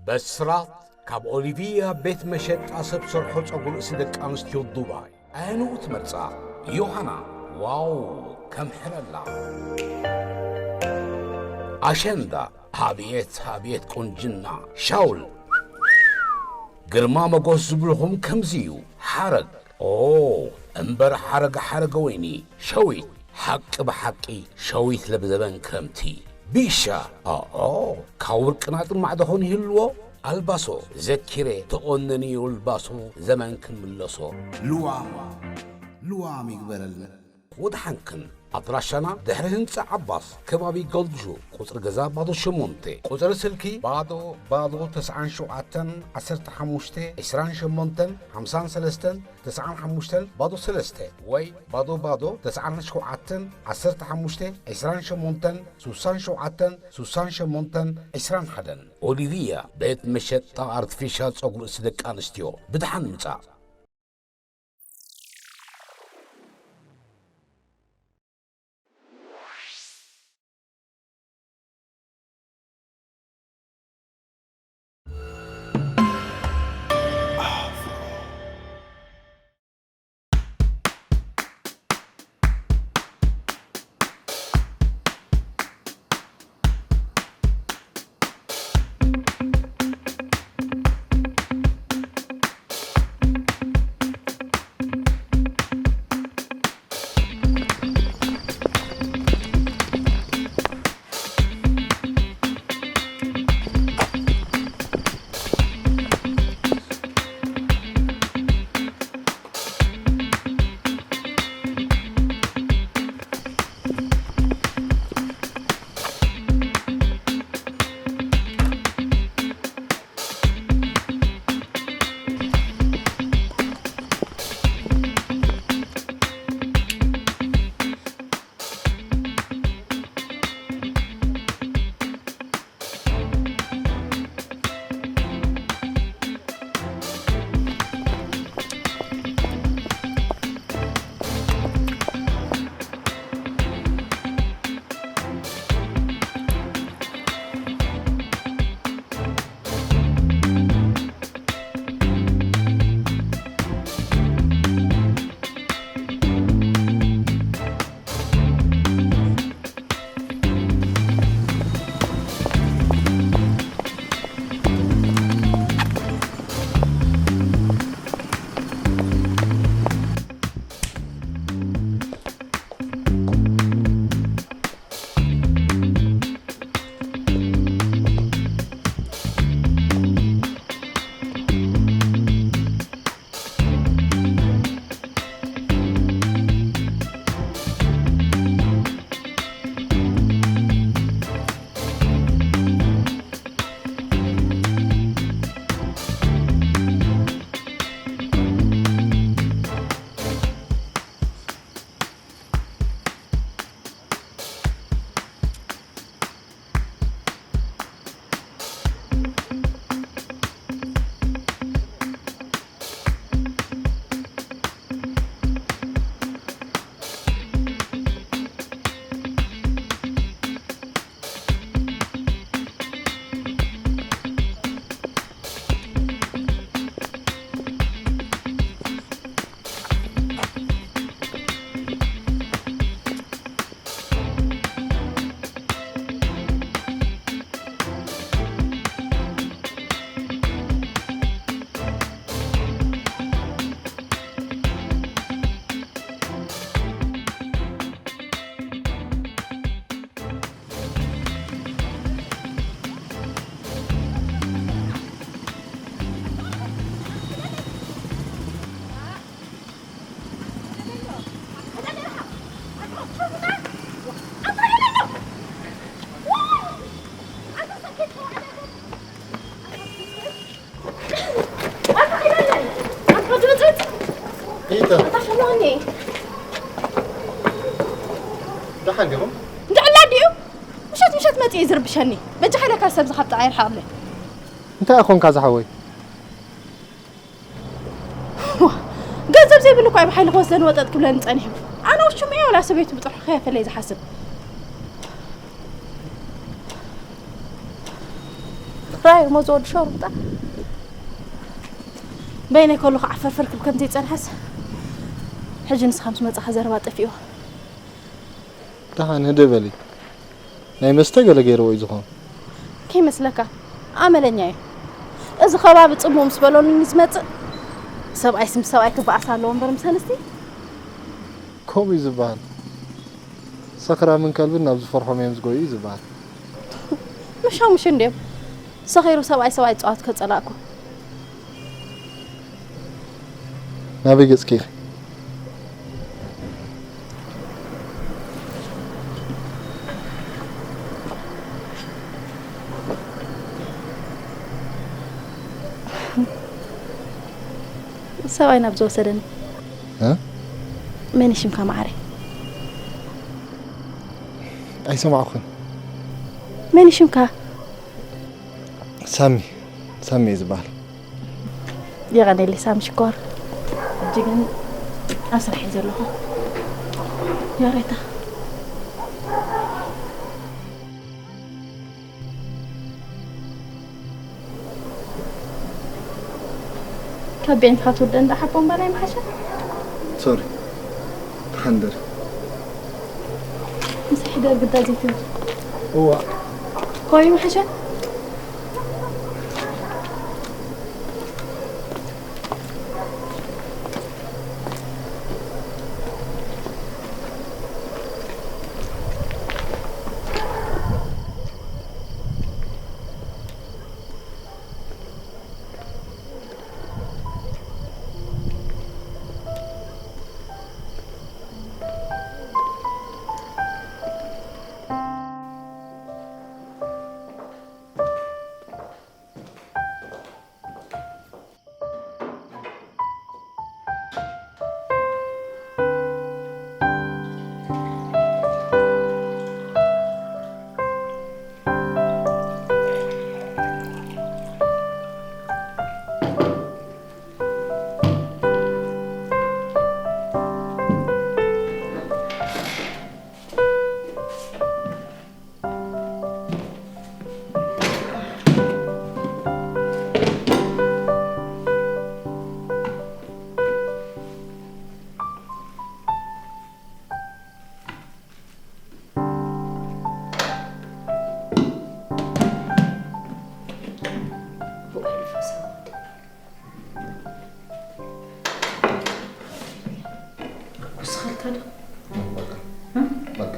ብስራት ካብ ኦሊቪያ ቤት መሸጣ ሰብ ሰርሖ ጸጉሪ ርእሲ ደቂ ኣንስትዮ ዱባይ። ኣየንኡ ትመርጻ? ዮሃና። ዋው፣ ከም ሕለላ። ኣሸንዳ። ኣብየት፣ ኣብየት ቁንጅና። ሻውል። ግርማ መጎስ ዝብልኹም ከምዚ እዩ። ሓረግ። ኦ፣ እምበር ሓረግ ሓረገ ወይኒ። ሸዊት። ሓቂ ብሓቂ ሸዊት ለብዘበን ክረምቲ። ቢሻ። ኦኦ፣ ካብ ወርቂ ናጥማዕ ደኾን ይህልዎ? ኣልባሶ። ዘኪረ ተቆነኒ ኣልባሶ ዘመን ክንምለሶ። ልዋም፣ ልዋም ይግበረልና። ወድሓንክን። ኣድራሻና ድሕሪ ህንጻ ዓባስ፣ ከባቢ ጎልድ ሹ፣ ቁጽሪ ገዛ ባዶ ሸሞንተ፣ ቁጽሪ ስልኪ ባዶ ባዶ ተስዓን ሸውዓተን ዓሰርተ ሓሙሽተ ዕስራን ሸሞንተን ሓምሳን ሰለስተን ተስዓን ሓሙሽተን ባዶ ሰለስተ ወይ ባዶ ባዶ ተስዓን ሸውዓተን ዓሰርተ ሓሙሽተ ዕስራን ሸሞንተን ሱሳን ሸውዓተን ሱሳን ሸሞንተን ዕስራን ሓደን። ኦሊቪያ ቤት መሸጣ ኣርቲፊሻል ጸጉሪ ርእሲ ደቂ ኣንስትዮ። ብድሓን ምጻእ። ኢተ። ኣታ ሸሞኒ። ደሓን ዲኹም? እንድዕላ ድዩ? ምሸት ምሸት መጺኡ እዩ ዝርብሸኒ። በጃ ሓይለካ ሰብ ዝኻብ ጥቓ ይርሓቕለይ። እንታይ ኢኹም ካዛ ሓወይ? ዋ፣ ገንዘብ ዘይብሉ እኳ እዩ ብሓይሊ ክወስደኒ ወጠጥ ክብለኒ ጸኒሑ። ኣነ ውሽሙ እየ ወላ ሰበይቱ ብጥርሑ ከየፈለይ ዝሓስብ። ሞዝ ወዲ ሸሩጣ። በይነይ ከለኹ ዓፈርፈር ክብል ከምቲ ይጸንሐስ፣ ሕጂ ንስኻ ምስ መጻኻ ዘረባ ጠፊእዎ። ደሓን ህድእ በሊ። ናይ መስተ ገለ ገይርዎ እዩ ዝኾን። ከይመስለካ፣ ኣመለኛ እዩ። እዚ ከባቢ ጽምው ምስ በለሉ እዩ ዝመጽእ። ሰብኣይስ ምስ ሰብኣይ ክበኣስ ኣለዎ እምበር ምስ ኣንስቲ። ከምኡ እዩ ዝበሃል። ሰኽራምን ከልብን ናብ ዝፈርሖም እዮም ዝጎዩ እዩ ዝበሃል። ምሻሙሽ እንድዮም። ሰኺሩ ሰብኣይ ሰብኣይ ጸዋት ከጸላእኩ። ናበይ ገጽኪ ኢኺ? ሰብኣይ ናብ ዝወሰደኒ። እ? መን እዩ ሽምካ መዓረይ? ኣይሰማዕኩን። መን እዩ ሽምካ? ሳሚ፣ ሳሚ እየ ዝበሃል። የቐኔለይ ሳሚ ሽኮር። ሕጂ ግን ኣብ ስራሕ እየ ዘለኹ። ይቕሬታ። ካብ ቤንትኻ ትወደ እንዳ ሓቦ እምበላይ ምሓሸ። ሶሪ። ተሓንደር። ምስ ሕደር ግዳ ዘይትብል። እዋ። ኮይኑ ምሓሸ። ኩስኻልካ ዶ? በቃ።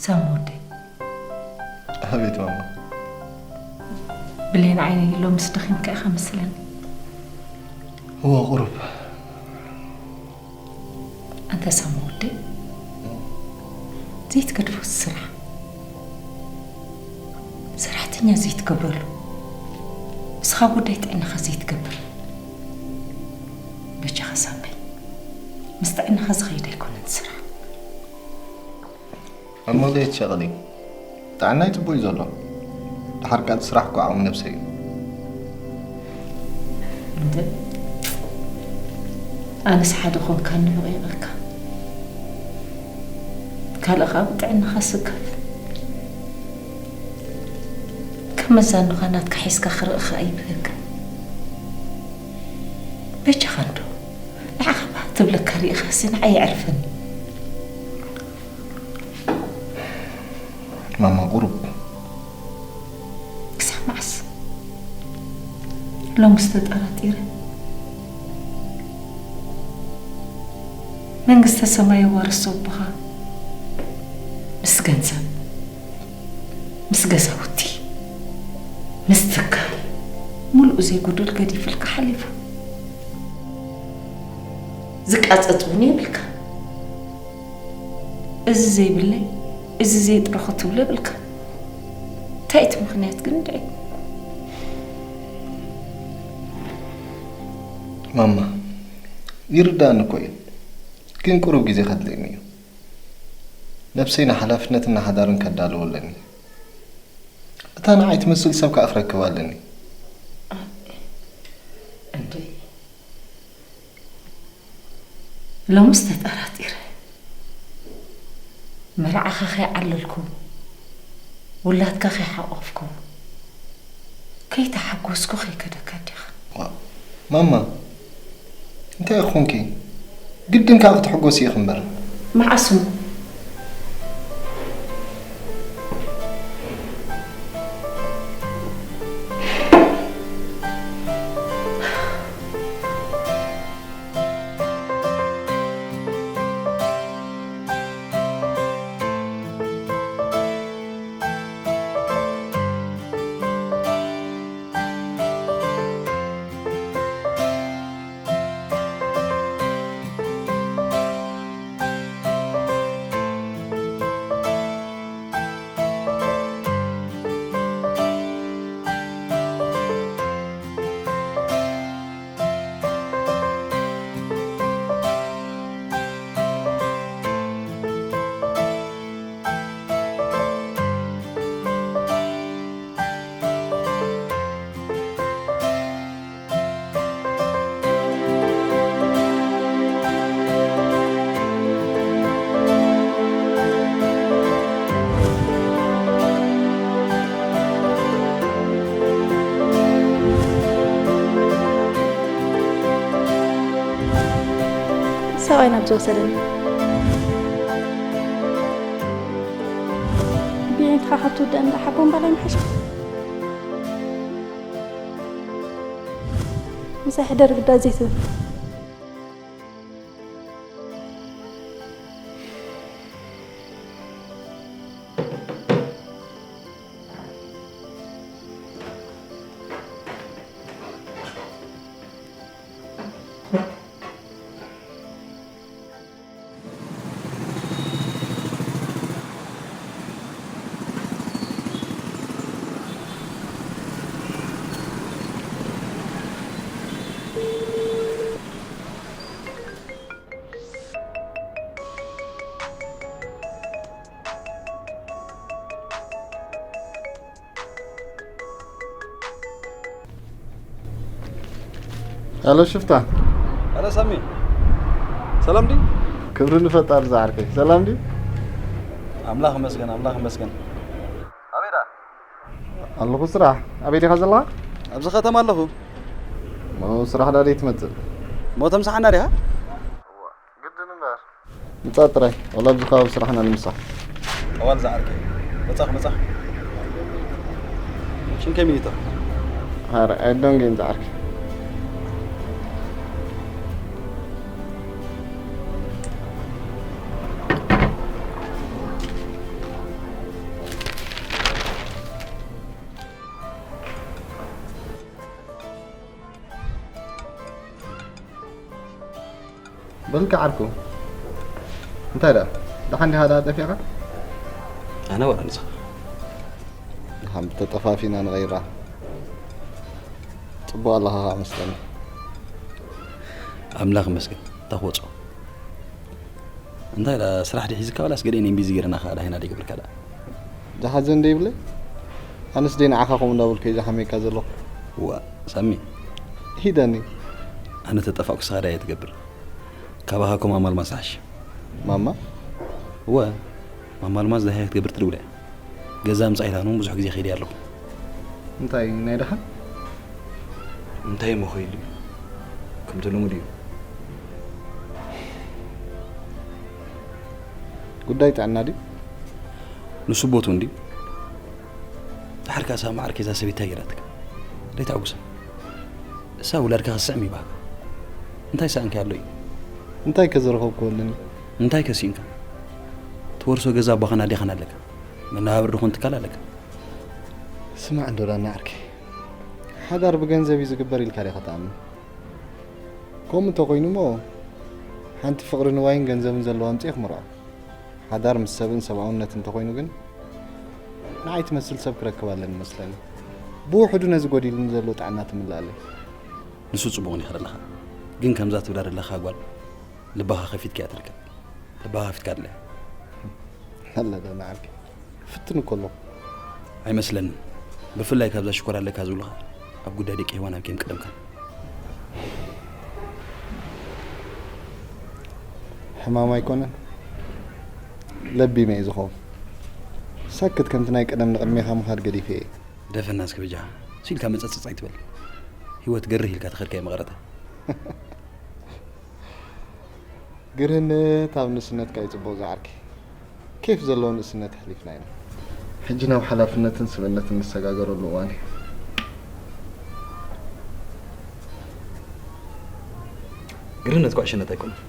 ሳሚ ወደይ። ኣቤት ማማ። ብሌን ዓይነይ ሎምስ ደኺምካ ኢኻ መስለኒ። እወ ቁሩብ። ኣንታ ሳሚ ወደይ፣ ዘይትገድፎ ስራሕ፣ ሰራሕተኛ ዘይትገብረሉ፣ እስኻ ጉዳይ ጥዕናኻ ዘይትገብር፣ በጃኻ ሳሚ፣ ምስ ጥዕናኻ ዝኸይድ ኣይኮነን ስራሕ። እሞ ዘይትሸቕሊ፣ ጥዕናይ ጽቡቕ እዩ ዘሎ። ድሓር ከኣ እቲ ስራሕ እኮ ዓቕሚ ነብሰይ እዩ። እንተ ኣነስ ሓደ ኾንካኒ ምቕይቐካ፣ ካልእ ኸኣ ብጥዕናኻ ስከፍ። ከም መዛኑኻ ናትካ ሒዝካ ክርእኻ ኣይብህግን። በጃኻ እንዶ ንዓኻ ባህ ትብለካ ርኢኻሲ ንዓይ የዕርፈኒ። ማማ ቁሩብ። ክሳብ መዓስ? ሎምስ ተጠራጢረ። መንግስተ ሰማይ የዋርሶ ኣቦኻ ምስ ገንዘብ፣ ምስ ገዛውቲ፣ ምስ ትካል፣ ሙሉእ ዘይጉዱል ገዲፍልካ ሓሊፉ። ዝቃጸጽ እውን የብልካ። እዚ ዘይብለይ፣ እዚ ዘይጥረኹ ትብሎ የብልካ። እንታይ እቲ ምኽንያት ግን ድዒ? ማማ፣ ይርዳእኒ እኮ እዩ። ግን ቁሩብ ግዜ ከድልየኒ እዩ። ነብሰይ ንሓላፍነትን ንሓዳርን ከዳልዎ ኣለኒ። እታ ንዓይ ትመስል ሰብ ከኣ ክረክብ ኣለኒ። እንዴ፣ ሎምስ ተጠራጢረ። መርዓኻ ከይዓለልኩ፣ ውላድካ ከይሓቆፍኩ፣ ከይተሓጎስኩ ከይከደካ ዲኻ? ዋ፣ ማማ፣ እንታይ ኢኹንኪ? ግድን ከኣ ክትሕጎሲ ኢኺ እምበር። መዓስ እሞ? ሰብኣይ ናብ ዝወሰደኒ። ብዒንትኻ ካብ ትውዳእ እንዳ ሓቦ እምባላይ ምሓሸ። ምሳይ ሕደር ግዳ ዘይትብል። ሄሎ ሽፍታ። ሄሎ ሳሚ፣ ሰላም ድዩ? ክብሪ ንፈጣሪ ዝዓርከይ። ሰላም ድዩ? ኣምላኽ ይመስገን፣ ኣምላኽ ይመስገን። ኣበይ ደኣ? ኣለኹ ስራሕ። ኣበይ ዲኻ ዘለኻ? ኣብዚ ከተማ ኣለኹ። ሞ ስራሕ ዳኣ ደይ ትመጽእ? ሞ ተምስሓና ዲኻ? ግድን እምበር። ምጻእ ጥራይ፣ ዋላ ኣብዚ ከባቢ ስራሕና ንምሳሕ። ጠዋል ዝዓርከይ። መጻኽ፣ መጻኽ። ሽም ከመይ እዩ? ኣረ፣ I don't get ዝዓርከይ። በልካ ዓርኩ። እንታይ ደኣ? ደሓን ዲኻ ደኣ ጠፊእካ? ኣነ ወላ ንስኻ? ደሓን ተጠፋፊና ንቐይራ። ጽቡቕ ኣለኻ ኸኣ መስለኒ። ኣምላኽ ይመስገን። እንታይ ክወጾ? እንታይ ደኣ ስራሕ ድዩ ሒዝካ ዋላስ ገለ እምቢ ዝገይረና ከኣ ደሃይና ደይገብርካ ደኣ? ዝሓዘ እንደ ይብለይ? ኣነስ ደይ ንዓኻ ከምኡ እንዳበልኩ እየ ዝሓመየካ ዘለኹ። ዋእ፣ ሳሚ። ሂደኒ። ኣነ ተጠፋእኩ ንስኻ ዳይ ትገብር። ካባኻ ኮ ማማ ኣልማዝ ትሓሽ። ማማ? እወ፣ ማማ ኣልማዝ ዳይ ክትገብር ትድውል እያ። ገዛ ምጻእ ኢላትኒ እውን ብዙሕ ግዜ ከይደ ኣለኹ። እንታይ ናይ ደሓን? እንታይ እሞ ኸይዱ? ከምቲ ልሙድ እዩ። ጉዳይ ጥዕና ድዩ? ንሱ ቦትኡ እንድዩ። ድሓር ከኣ ሳሚ ዓርከይ እዛ ሰበይቲ እንታይ ገይራትካ? ደይተዕጉሳ። እሳ ውላድካ ክስዕም ይባህካ። እንታይ ሰኣንካዮ ኣሎ እዩ? እንታይ ከ ዝረኸብክዎ ኣለኒ? እንታይ ከ ስኢንካ? ትወርሶ ገዛ ኣቦኻን ኣዴኻን ኣለካ። መነባብሮ ድኾን ትካል ኣለካ። ስማዕ እንዶ ዳኒ ዓርከይ። ሓዳር ብገንዘብ እዩ ዝግበር ኢልካ ዲኻ ትኣምን? ከምኡ እንተኾይኑ እሞ፣ ሓንቲ ፍቕሪ ንዋይን ገንዘብን ዘለዋ ኣምጺኤ ክምርዖ። ሓዳር ምስ ሰብን ሰብኣውነት እንተኾይኑ ግን፣ ንዓይ ትመስል ሰብ ክረክብ ኣለኒ መስለኒ። ብውሕዱ ነዚ ጎዲሉኒ ዘሎ ጥዕና ትምልኣለይ። ንሱ ጽቡቕ ዲኻ ዘለኻ? ግን ከምዛ ትብላ ዘለኻ ጓል ልባኻ ከፊትካ እያ ትርከብ። ልባኻ ከፊትካ ድለ። ኣላ ዶ ንዓርከይ? ፍትን እኮ ኣለኹ። ኣይመስለንን። ብፍላይ ካብዛ ሽኮር ኣለካ ዝብሉኻ ኣብ ጉዳይ ደቂ ሄዋን ኣብ ጌም ቀደምካ። ሕማም ኣይኮነን፣ ለቢመ እዩ ዝኸውን። ሰክት ከምቲ ናይ ቀደም ንቕድሜኻ ምኻድ ገዲፈ እየ። ደፈና እስኪ በጃኻ ሲልካ መጸጸጽ ኣይትበል። ህይወት ገርህ ኢልካ ተኸድካዮ መቐረታ። ግርህነት ኣብ ንእስነትካ እዩ ጽቡቕ ዝዓርከይ። ኬፍ ዘለዎ ንእስነት ኣሕሊፍና ኢና። ሕጂ ናብ ሓላፍነትን ስብእነትን ንሰጋገረሉ እዋን እዩ። ግርህነት እኳ ዕሽነት ኣይኮነን።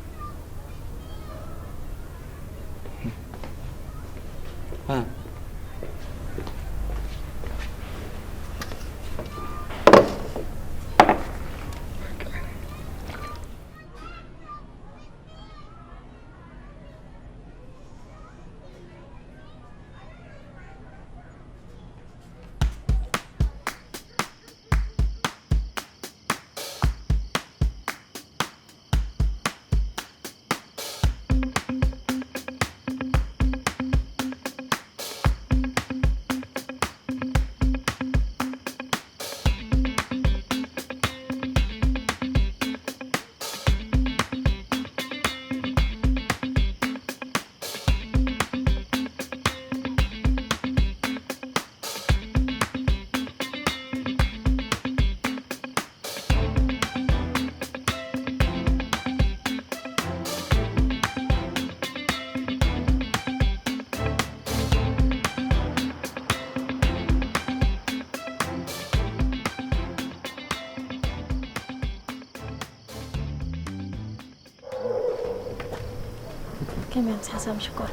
ከመይ ኣምሲኻ ሳሚ ሽኮር?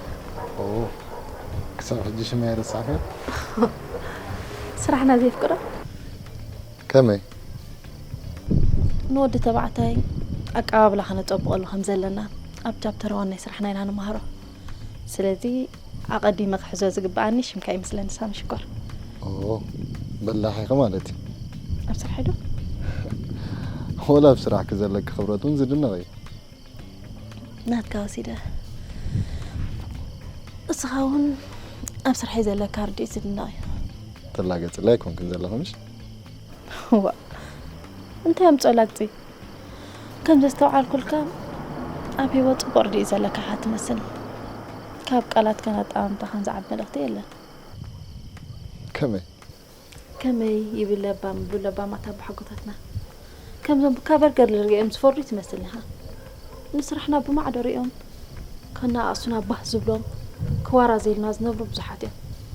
ኦ፣ ክሳብ ሕጂ ሽመይ ኣይረሳዕክን? ስራሕና ዘየፍቅዶ? ከመይ? ንወዲ ተባዕታይ ኣቀባብላ ከነጸብቐሉ ከም ዘለና ኣብ ቻፕተር ዋን ናይ ስራሕና ኢና ንመሃሮ። ስለዚ ኣቐዲመ ክሕዞ ዝግብኣኒ ሽምካ ይመስለኒ ሳሚ ሽኮር። ኦ፣ በላሕ ኢኺ ማለት እዩ። ኣብ ስራሕ ዶ? ወላ ኣብ ስራሕኪ ዘለኪ ክብረት እውን ዝድነቕ እዩ። ናትካ ወሲደ። እስኻ እውን ኣብ ስርሐይ ዘለካ ርድኢት ዝድነቕ እዩ። ተላገጽለይ ኣይኮንክን ዘለኺ ምሽ? ዋ እንታይ ኣምጾ ላግጺ? ከም ዘስተውዓልኩልካ ኣብ ህይወት ጽቡቕ ርድኢት ዘለካ ኢኻ ትመስል። ካብ ቃላትካን ኣጠማምታኻን ዝዓቢ መልእኽቲ የለን። ከመይ? ከመይ ይብል ለባም ብለባማት ኣቦሓጎታትና ከምዞም ብካ በርገር ሪኦም ዝፈርዱ ትመስል ኢኻ። ንስራሕና ብማዕዶ ሪኦም ከነኣእሱና ባህ ዝብሎም ክዋራዘይልና ዝነብሩ ብዙሓት እዮም።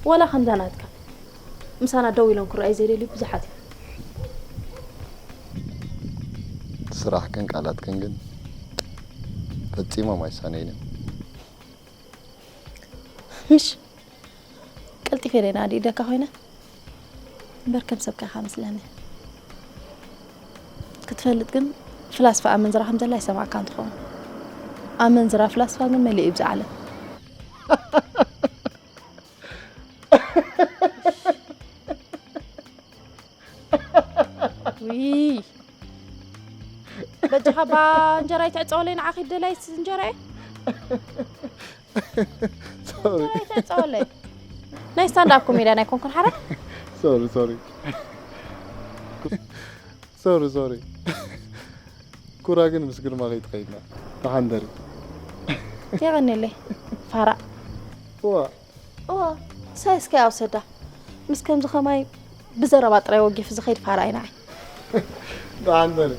ዋላ ከምዛ ናትካ ምሳና ደው ኢሎም ክረኣዩ ዘይደልዩ ብዙሓት እዮም። ስራሕክን ቃላትክን ግን ፈጺሞም ኣይሳነዩን እዮም። ምሽ ቀልጢፈ ደይና ድኢደካ ኮይነ እምበር ከም ሰብካ ኢኻ መስለኒ። ክትፈልጥ ግን ፍላስፋ ኣመንዝራ ከም ዘላ ይሰማዕካ እንትኸውን ኣመንዝራ ፍላስፋ ግን መሊኡ እዩ ብዛ ዓለም። ውይ በጃኻ ባ እንጀራ ይትዕፀወለይ ንዓኺ ደላይስ እንጀራ እየ ሶሪ ተጸወለይ ናይ ስታንዳፕ ኮሜድያን ኣይኮንኩን ሓራ ሶሪ ሶሪ ሶሪ ሶሪ ኩራ ግን ምስ ግርማ ከይትኸይድና ተሓንደሪ የቐኒለይ ፋራ ዋ እዋ ሳይስከ ኣውሰዳ ምስ ከምዚ ኸማይ ብዘረባ ጥራይ ወጊፍ ዝኸይድ ፋራ ኣይንዓይ ደሓን በሊ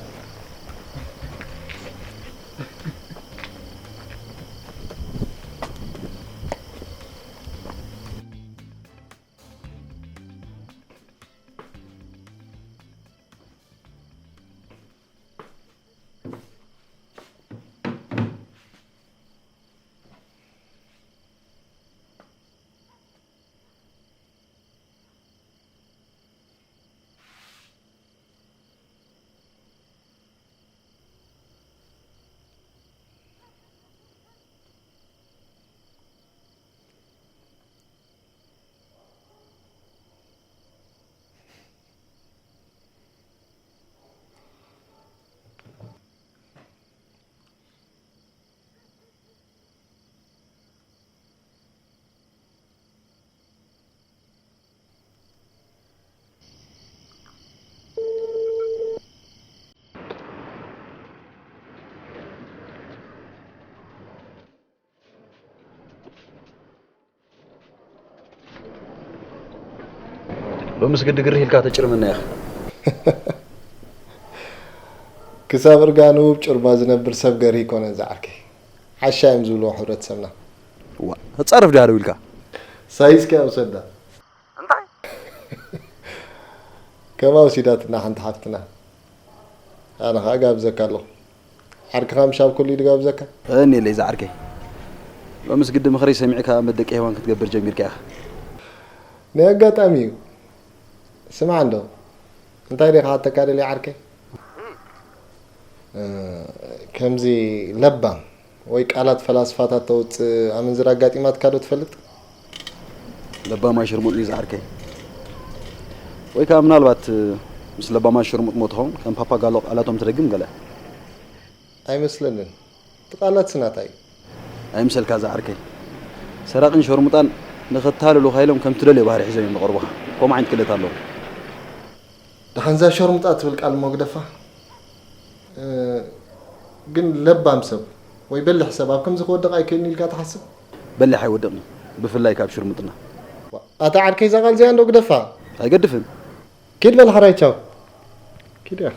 ሎምስ ግዲ ግርህ ኢልካ ተጭርመና ኢኻ። ክሳብ እርጋኑ ጭርማ ዝነብር ሰብ ገርህ ይኮነን ዝዓርከይ። ዓሻ እዮም ዝብልዎ ሕብረተሰብና። ዋ፣ ተጻረፍ ድያ ደው ኢልካ? ሳይዝካ ውሰዳ። እንታይ? ከማ ወሲዳትና ሓንቲ ሓፍትና። ኣነ ኸኣ ጋብዘካ ኣለኹ። ዓርክኻ ምሽ ኣብ ኩሉ እዩ ድጋብዘካ? እኔለይ ዝዓርከይ። ሎምስ ግዲ ምኽረይ ሰሚዕካ መደቂ ሄዋን ክትገብር ጀሚርካ ኢኻ። ናይ ኣጋጣሚ እዩ። ስማዕ እንዶ፣ እንታይ ደይ ክሓተካ ደልየ ዓርከይ? እ፣ ከምዚ ለባም ወይ ቃላት ፈላስፋታት ተውጽእ ኣመንዝራ ኣጋጢማትካ ዶ ትፈልጥ? ለባም ኣይሽርሙጥን እዩ ዝዓርከይ። ወይ ከኣ ምናልባት ምስ ለባማት ሽርሙጥ ሞ ትኸውን፣ ከም ፓፓጋሎ ቃላቶም ትደግም ገለ። ኣይመስለንን። እቲ ቃላት ስናታ እዩ። ኣይምሰልካ ዝዓርከይ። ሰራቕን ሸርሙጣን ንኸታልሉኻ ኢሎም ከም ትደልዮ ባህሪ ሒዞም እዮም ዝቐርቡኻ። ከምኡ ዓይነት ክእለት ኣለዎም። ደሓን እዛ ሸርሙጣ ትብል ቃል እሞ ግደፋ። እ፣ ግን ለባም ሰብ ወይ በሊሕ ሰብ ኣብ ከምዚ ክወድቕ ኣይክእልን ኢልካ ትሓስብ? በሊሕ ኣይወድቕን፣ ብፍላይ ካብ ሽርሙጥና። ኣታ ዓርከይ እዛ ቃል እዚኣ እንዶ ግደፋ። ኣይገድፍን። ኪድ በል ሓራይ ቻው። ኪድ ኢኻ።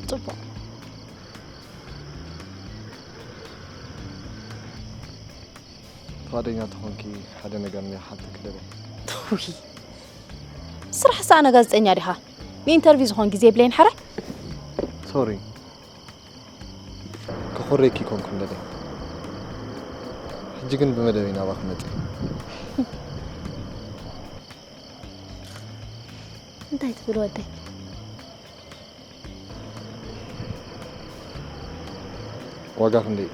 ጽቡቕ። ፍቓደኛ ተኾንኪ ሓደ ነገር እኒኦ ክሓተኪ ደልየ። ውይ፣ ስራሕ ሰኣነ ጋዜጠኛ ዲኻ? ንኢንተርቪው ዝኾን ግዜ የብለይን ሕራይ። ሶሪ፣ ከኾርየኪ ኮንኩ እንደልየ። ሕጂ ግን ብመደበይ ናባኺ መጽእ። እንታይ ትብል ወደይ? ዋጋ ክንደይ?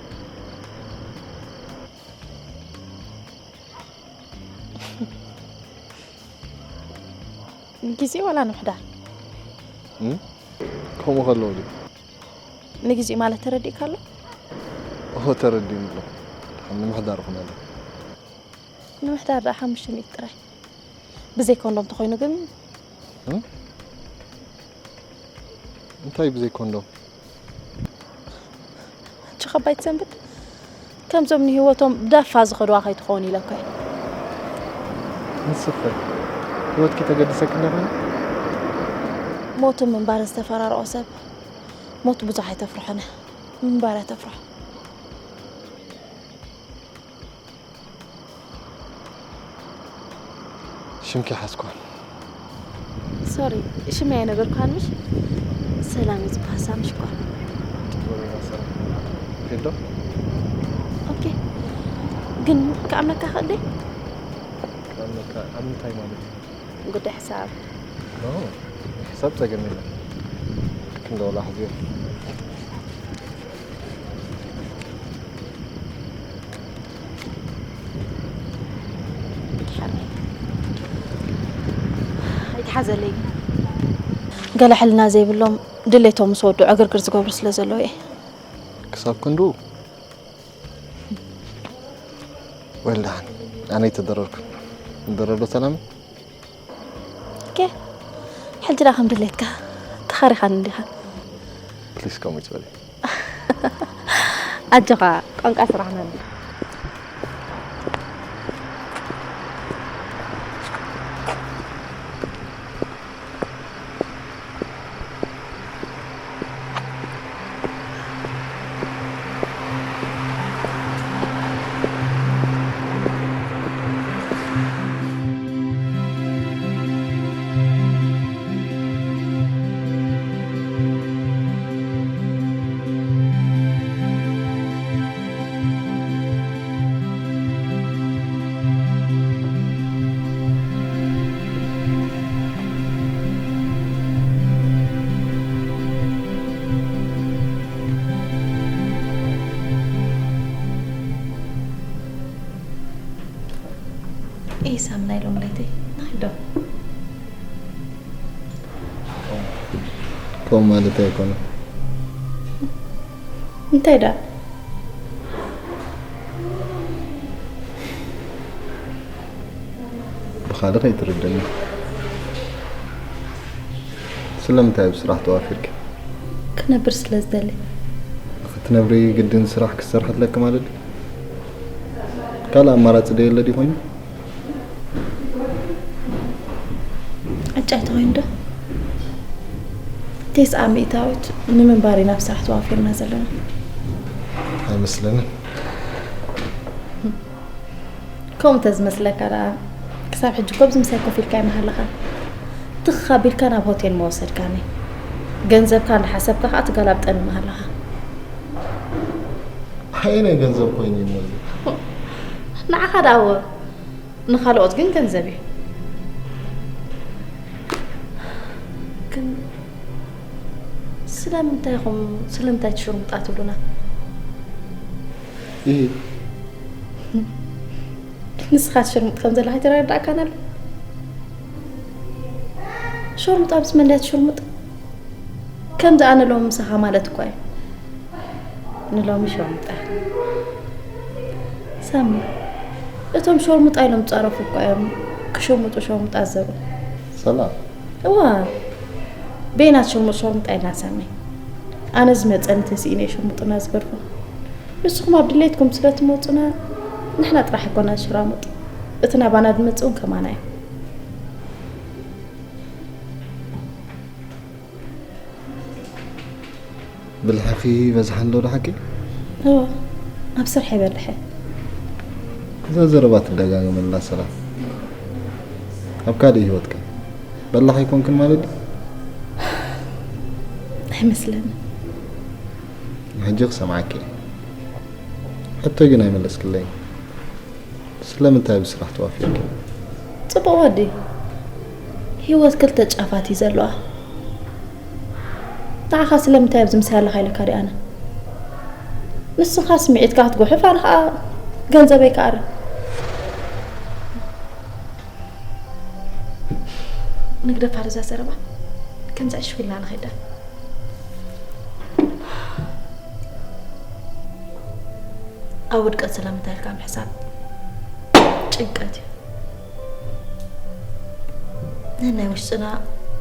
ንግዜ ዋላ ንምሕዳር? እም? ከምኡ ከለዉ ድዩ? ንግዜ ማለት ተረዲእካ ኣሎ? ኦሆ፣ ተረዲእኒ ኣሎ። ንምሕዳር ይኹን ኣሎ። ንምሕዳር ደኣ ሓሙሽተ ሚእቲ ጥራይ። ብዘይ ኮንዶም ተኾይኑ ግን እንታይ ብዘይ ኮንዶም? ኣንቺ ኸባይት ሰንበት፣ ከምዞም ንህይወቶም ብዳፋ ዝኸድዋ ከይትኸውን ኢለ እኮ እየ። ንስኺ ህይወትኪ ተገድሰኪ እንዳኾነ? ሞትን ምንባርን ዝተፈራረቖ ሰብ ሞት ብዙሕ ኣይተፍርሖነ፣ ምንባር እያ ተፍርሖ። ሽምኪ ሓዝኳ። ሶሪ፣ ሽመይ ኣይነገርኩሃን ምሽ? ሰላም እዩ ዝበሃል፣ ሳምሽ እኳ። ፊልዶ? ኦኬ። ግን ክኣምነካ ክእል ድየ? ክኣምነካ ኣብ ምንታይ ማለት እዩ? ጉዳይ ሕሳብ። ኖ፣ ሕሳብ ጸገም የለን። ክንደውላ ሕዝዮ። ኣይትሓዘለይ። ገለ ሕልና ዘይብሎም ድሌቶም ምስ ወዱ ዕግርግር ዝገብሩ ስለ ዘለዉ እየ። ክሳብ ክንዱ ወልዳን ኣነ ኣይተደረርኩን። ንደረር ዶ ሰላም? ኦኬ። ሕጂ ዳ ከም ድሌትካ ተኻሪኻን እንዲኻ። ፕሊስ ከምኡ ይትበል። ኣጆኻ፣ ቋንቋ ስራሕና እንዲ። ኢሳም ናይ ሎም ለይተይ ናይ ዶ? ከምኡ ማለት ኣይኮነን። እንታይ ደኣ? ብኻልእ ከይትርደኒ። ስለምንታይ ኣብ ስራሕ ተዋፊርኪ? ክነብር ስለ ዝደሊ። ክትነብሪ ግድን ስራሕ ክትሰርሒ ኣለኪ ማለት ድዩ? ካልእ ኣማራጺ ዶ የለ ድዩ ኮይኑ? ዕጫ ተኾይኑ ዶ? ተስዓ ሚእታዊት ንምንባር ኢና ኣብ ስራሕ ተዋፊርና ዘለና። ኣይመስለንን። ከምኡ እንተዝመስለካ ደኣ፣ ክሳብ ሕጂ እኮ ኣብዚ ምሳይ ኮፍ ኢልካ ኣይምሃለኻን። ትኽ ኣቢልካ ናብ ሆቴል ምወሰድካኒ። ገንዘብካ እንዳሓሰብካ ከኣ ትገላብጠኒ ምሃለኻ። ኣየናይ ገንዘብ ኮይኑ እዩ እሞ እዚ? ንዓኻ ደኣ እወ፣ ንኻልኦት ግን ገንዘብ እዩ። ግን ስለምንታይ ኢኹም፣ ስለምንታይ ትሽርሙጣ ትብሉና? ይሂ። ንስኻ ትሽርሙጥ ከም ዘለኻ ኣይተረዳእካን ኣሎ? ሸርሙጣ ምስ መን ድያ ትሽርሙጥ? ከምዚ ኣነ ሎሚ ምሳኻ ማለት እኳ እዩ። ንሎሚ ሸርሙጣ። ሳሚ፣ እቶም ሸርሙጣ ኢሎም ዝጸረፉ እኳ እዮም ክሽርሙጡ ሸርሙጣ ዝዘርኡ። ሰላም። እዋ፣ በይናት ሸርሙጥ ሸርሙጣ ኢልና ሳሚ። ኣነ ዝመጸኒ ተሲእነ እየ ሸርሙጥና ዝገድፎ። ንስኹም ኣብ ድሌትኩም ስለ ትመጹና፣ ንሕና ጥራሕ ኣይኮናን ሽራሙጥ። እቲ ናባና ዝመጽእ እውን ከማና እዩ። ብልሕኺ ይበዝሓ ኣሎ ዶ ሓቂ? እወ፣ ኣብ ስራሕ ይበልሕ። እዛ ዘረባ ትደጋገመላ ሰላም። ኣብ ካልእ ህይወትከ በላሕ ኣይኮንክን ማለት ድዩ? ኣይመስለንን። ሕጂ ክሰምዓኪ እየ። ሕቶይ ግን ኣይመለስክለይን። ስለምንታይ ኣብ ስራሕ ተዋፊርኪ? ጽቡቕ ወዲ። ህይወት ክልተ ጫፋት እዩ ዘለዋ። ንዓኻ ስለምንታይ ኣብዚ ምሳይ ኣለኻ ኢለካ ድየ ኣነ? ንስኻ ስምዒትካ ክትጉሕፍ፣ ኣነ ኸኣ ገንዘበይ ክኣሪ። ንግደፋ ርዛ ዘረባ። ከምዛ ዕሽፍ ኢልና ንኸይዳ። ኣብ ውድቀት ስለምንታይ ኢልካ ምሕሳብ ጭንቀት እዩ። ነናይ ውሽጥና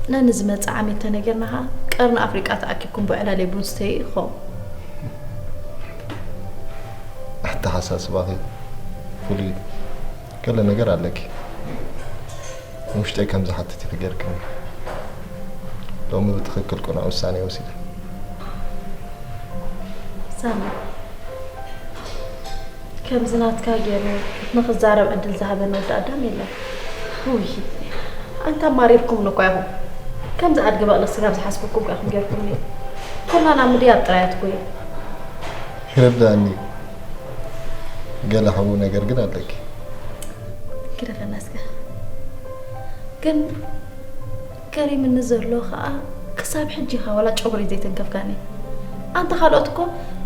ነንዝመጽእ ዓመት ተነገርና ኸኣ ቀርኒ ኣፍሪቃ ተኣኪብኩም ብዕላል ቡን ስተዩ ኢኹም። ኣተሓሳስባኺ ፍሉይ እዩ። ገለ ነገር ኣለኪ። ንውሽጠይ ከም ዝሓትት ኢኺ ጌርክኒ። ሎሚ ብትኽክል ቅኑዕ ውሳኔ ወሲደ። ሳሚ፣ ከምዚ ናትካ ገይሩ ንኽዛረብ ዕድል ዝሃበኒ ወዲ ኣዳም የለን። ውይ፣ ኣንታ ኣማሪርኩምኒ እኳ ኢኹም። ከምዚ ኣድጊ በቕሊ ስጋብ ዝሓስበኩም እኳ ኢኹም ጌርኩምኒ። ኩላ ናብ ምድያብ ጥራይ እያ ትጎዩ። ይርድኣኒ እዩ። ገለ ሕቡእ ነገር ግን ኣለኪ። ግደፈና እስከ። ግን ገሪምኒ ዘሎ ኸኣ ክሳብ ሕጂ ኢኻ ዋላ ጨጉሪ ዘይተንከፍካኒ። ኣንታ ካልኦት እኮ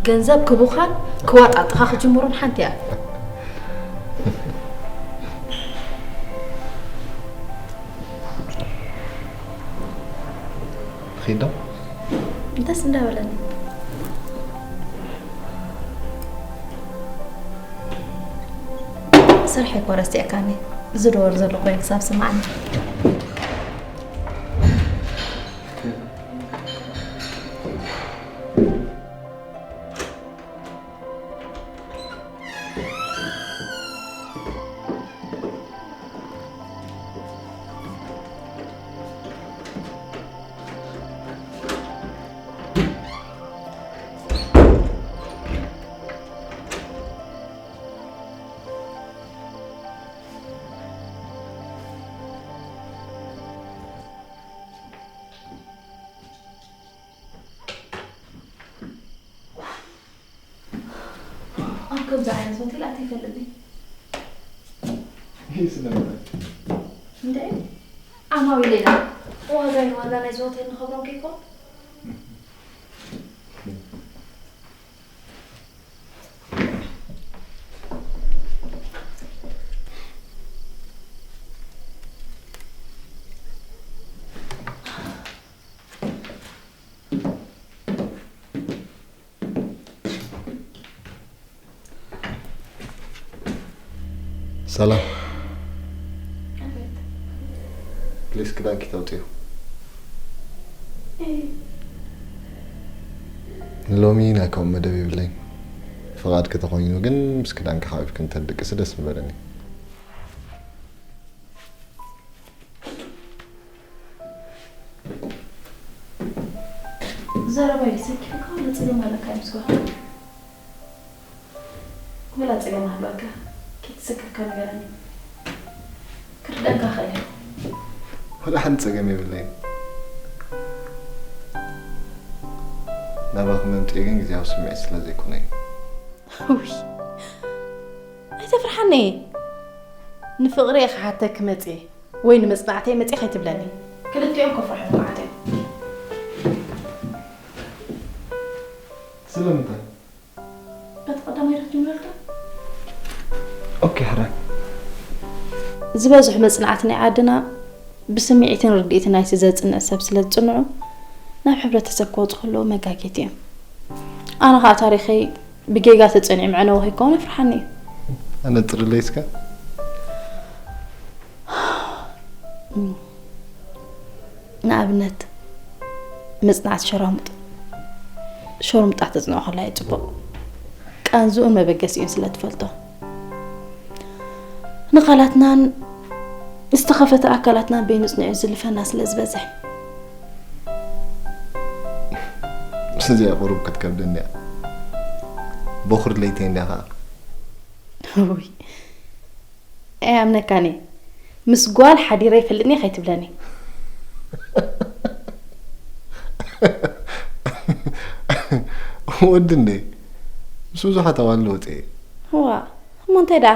ገንዘብ ክቡኻን ክዋጣጥኻ ክጅምሩን ሓንቲ እያ። ትኺድ ዶ? ደስ እንዳበለኒ። ስርሐይ እኮ ረሲዕካኒ። ዝደወል ዘሎ ኮይኑ ክሳብ ስማዓኒ። ኣብ ከምዚ ዓይነት ሆቴል ኣትየ ይፈልጥኒ። ይህ ስለምንታይ? እንደ ዓማዊል ኢና። ዋጋ ዋጋ ናይዚ ሆቴል ንኸብሮም ከይኮን። ሰላም። ፕሊስ ክዳንኪ ተውፅዮ። ሎሚ ናይ ከምኡ መደብ የብለይን። ፍቓድኪ ተኾይኑ ግን ምስ ክዳንኪ ሓቂፍኪ እንተድቅሲ ደስ ምበለኒ። ዘረባ ይሰኪፍካ ወላ ጸገም ኣለካ እዩ ምስጓ? ወላ ጸገም ኣለካ? ከይተሰከፍካ ንገረኒ። ክርደኣካ እኽእል እየ። ወላ ሓንቲ ጸገም የብለይን። ናባኺ መምጽኤ ግን ግዝያዊ ስምዒት ስለ ዘይኮነ እዩ። ውይ፣ ኣይተፍርሓኒ። ንፍቕሪ እየ ክሓተኪ መጽየ ወይ ንመጽናዕተይ መጽየ ከይትብለኒ። ክልቲኦም ከፍርሑ ንብዓት እዮም። ስለምንታይ? በቲ ቀዳማይ ዶ ክጅምረልካ? ኦኬ፣ ሕራይ። ዝበዝሑ መጽናዕቲ ናይ ዓድና ብስምዒትን ርድኢትን ናይቲ ዘጽንዕ ሰብ ስለ ዝጽንዑ፣ ናብ ሕብረተሰብ ክወጹ ከለዉ መጋጌቲ እዮም። ኣነ ኸኣ ታሪኸይ ብጌጋ ተጸኒዑ መዕነዊ ከይከውን ይፍርሓኒ እዩ። ኣነጽርለይ እስከ። ንኣብነት፣ መጽናዕቲ ሸራሙጥ፣ ሸርሙጣ ተጽንዖ ከላ እዩ ጽቡቕ። ቃንዝኡን መበገሲኡን ስለ ትፈልጦ። ንቓላትናን ዝተኸፈተ ኣካላትናን በይኑ ጽኒዑ ዝልፈና ስለ ዝበዝሕ። ምስዚኣ ቁሩብ ክትከብደኒ እያ። በኹር ለይተይ እንድያ ኸዓ። ውይ፣ ኣይኣምነካን እየ። ምስ ጓል ሓዲረ ይፈልጥኒ ከይትብለኒ። ወዲ እንዴ? ምስ ብዙሓት ኣዋልድ ወፀ እየ። እዋ፣ እሞ እንታይ ደኣ?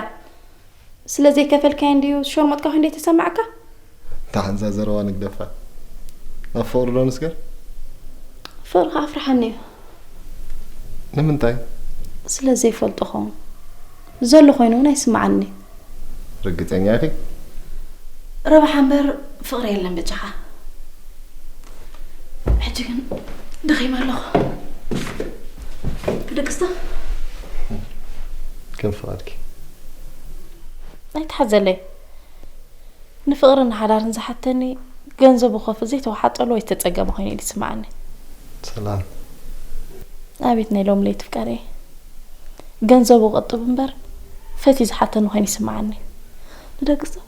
ስለ ዘይከፈልካዮ እንድዩ ሸርሞጥካ ኮይኑ ተሰማዕካ? እታ ሓንዛ ዘረባ ንግደፋ። ናብ ፍቕሪ ዶ ንስገር? ፍቕሪ ከኣ ኣፍርሓኒ እዩ። ንምንታይ? ስለ ዘይፈልጦ ኸውን። ዘሎ ኮይኑ እውን ኣይስምዓኒ። ርግጸኛ ኢኺ? ረብሓ እምበር ፍቕሪ የለን በጃኻ። ሕጂ ግን ደኺመ ኣለኹ። ክድቅስ ዶ? ከም ፍቓድኪ። ኣይትሓዘለይ። ንፍቕርን ንሓዳርን ዝሓተኒ ገንዘቡ ከፍ ዘይተዋሓጠሉ ወይ ዝተጸገመ ኮይኑ እዩ ዝስምዓኒ። ሰላም። ኣቤት ናይ ሎም ለይቲ ፍቃረይ። ገንዘቡ ክቕጥብ እምበር ፈትዩ ዝሓተኒ ኮይኑ ይስምዓኒ። ንደቂ ሰብ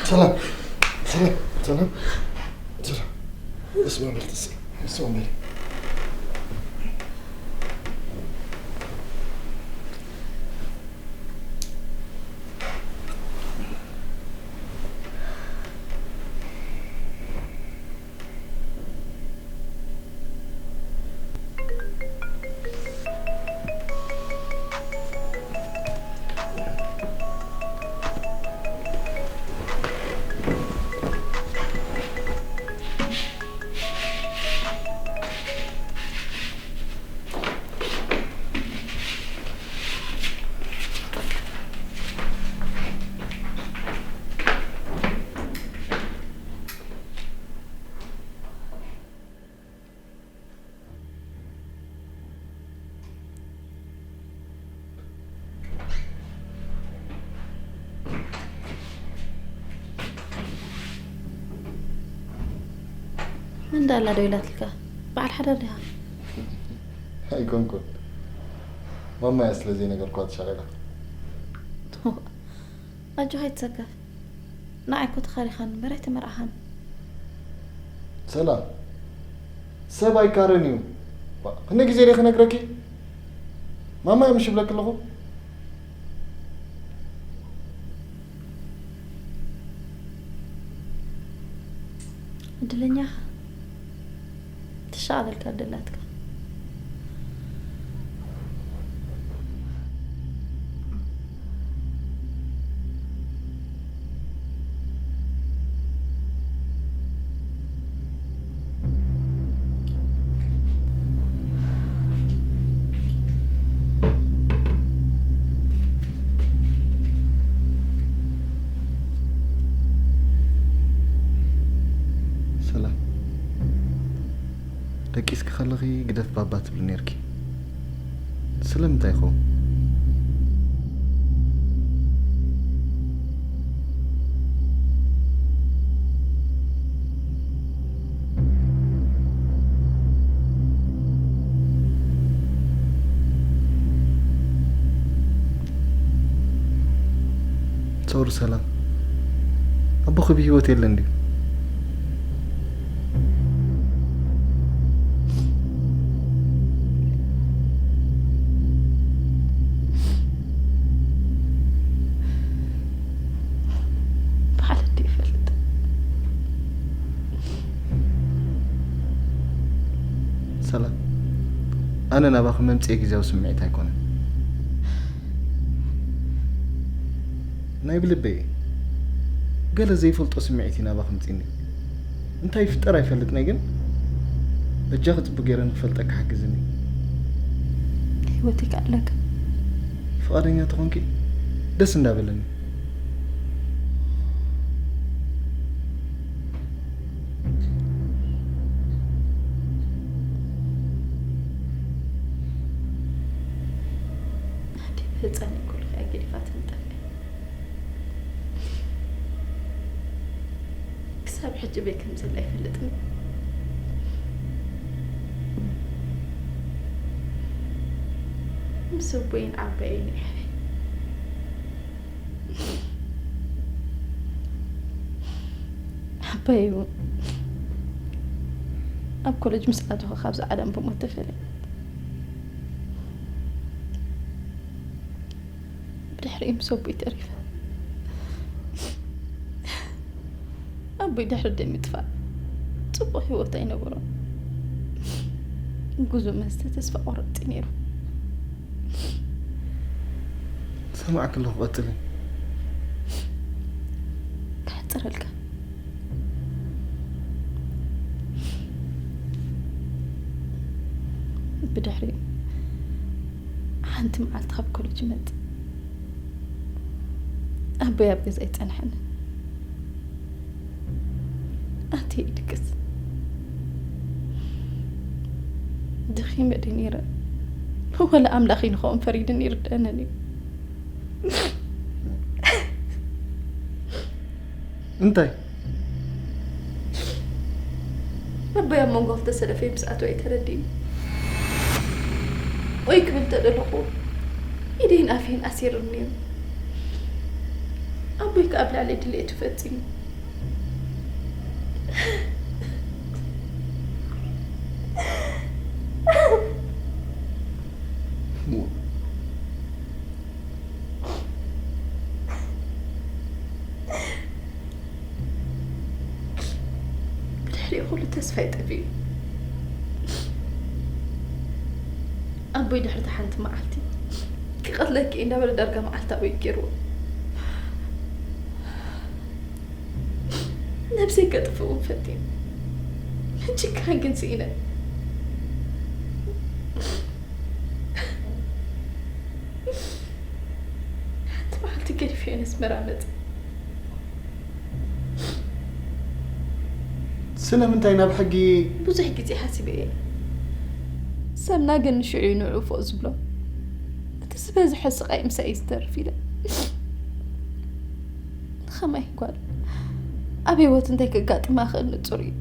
ሰላም ሰላም ሰላም። እስማ በል እስኪ፣ እስማ በል። መን ዳላ ደው ኢላትልካ? በዓል ሓዳር ዲኻ? ኣይኮንኩን። ማማያ ስለ ዘይነገርኳ ተሻቒላ። ኣጆኻ ኣይትሰከፍ። ንዓይ እኮ ተኻሪኻኒ እምበር ኣይተመርዓኻኒ። ሰላም፣ ሰብ ኣይካረን እዩ። ዋ፣ ክንደይ ግዜ ድየ ክነግረኪ? ማማያ ምሽ ይብለኪ ኣለኹ። ዕድለኛ ኢኻ። ትሻቐለልካ ደላትካ። ሰላም። ደቂስኪ ከለኺ ግደፍ ባባ ትብሊ ኔርኪ። ስለምንታይ ይኸውን? ሶሪ ሰላም፣ ኣቦኺ ብህይወት የለን ድዩ? ብሓለቱ ይፈልጥ። ሰላም፣ ኣነ ናባኺ መምጽኤ ግዜያዊ ስምዒት ኣይኮነን። ናይ ብልበይ ገለ ዘይፈልጦ ስምዒት እዩ ናባኺ ምጺኒ። እንታይ ይፍጠር ኣይፈልጥን፣ ግን በጃኺ ጽቡቕ ገይረ ንክፈልጠካ ሓግዝኒ። ህይወተይ ክኣልለካ። ፍቓደኛ ተኾንኪ ደስ እንዳበለኒ። ኣደ ብህፃን እኮ ኢልካ ገዲፋትኒ ጠፊኣ። ክሳብ ሕጂ በይ ከም ዘላ ኣይፈልጥን። ምስ ኣቦይን ዓባየይን እያ። ዓባየይ እውን ኣብ ኮለጅ ምስ ኣተወ ካብዚ ዓለም ብሞት ተፈልየት። ድሕሪኡ ምስ ኣቦይ ተሪፈ። ኣቦይ ድሕሪ ደይ ምጥፋእ ጽቡቕ ህይወት ኣይነበሮን። ግዙእ መስተ ተስፋ ቆረጽቲ ነይሩ። ሰማዕክ ኣለኹ፣ ቀጽሊ። ክሕጽረልካ፣ ብድሕሪኡ ሓንቲ መዓልቲ ካብ ኮሌጅ ይመጽእ። ኣቦይ ኣብ ገዛ ኣይጸንሐን። ኣቲ ይድቅስ። ደኺመ ድየ ነይረ? ወላ ኣምላኽ ንኸውን ፈሪድን ይርድአንን እዩ። እንታይ? ኣቦይ ኣብ መንጎ ክልተ ሰለፈይ ምስ ኣተወ እዩ ተረዲእኒ። ወይ ክብል ተደለኹ፣ ኢደይን ኣፈይን ኣሲሩኒ እዩ። ኣቦይ ከኣ ኣብ ልዕሊ ድሌቱ ፈጺሙ። ብድሕሪኡ ኩሉ ተስፋይ ጠፊኡ። ኣቦይ ድሕሪ እታ ሓንቲ መዓልቲ ክቐትለኪ እዩ እንዳበለ ዳርጋ መዓልታዊ ገይርዎ። ነብሰይ ከጥፍእ እውን ፈቲነ። ጭካን ግን ስኢነ። ሓንቲ መዓልቲ ገዲፈዮ ነስመራ መጸ። ስለምንታይ ናብ ሕጊ? ብዙሕ ግዜ ሓሲበ እየ። ሰብና ግን ንሽዑ እዩ ንዕኡ ፎእ ዝብሎ። እቲ ዝበዝሐ ስቓይ ምሳይ እዩ ዝተርፍ ኢለ። ንኸማይ ጓል ኣብ ህይወት እንታይ ከጋጥማ ክእል ንጹር እዩ።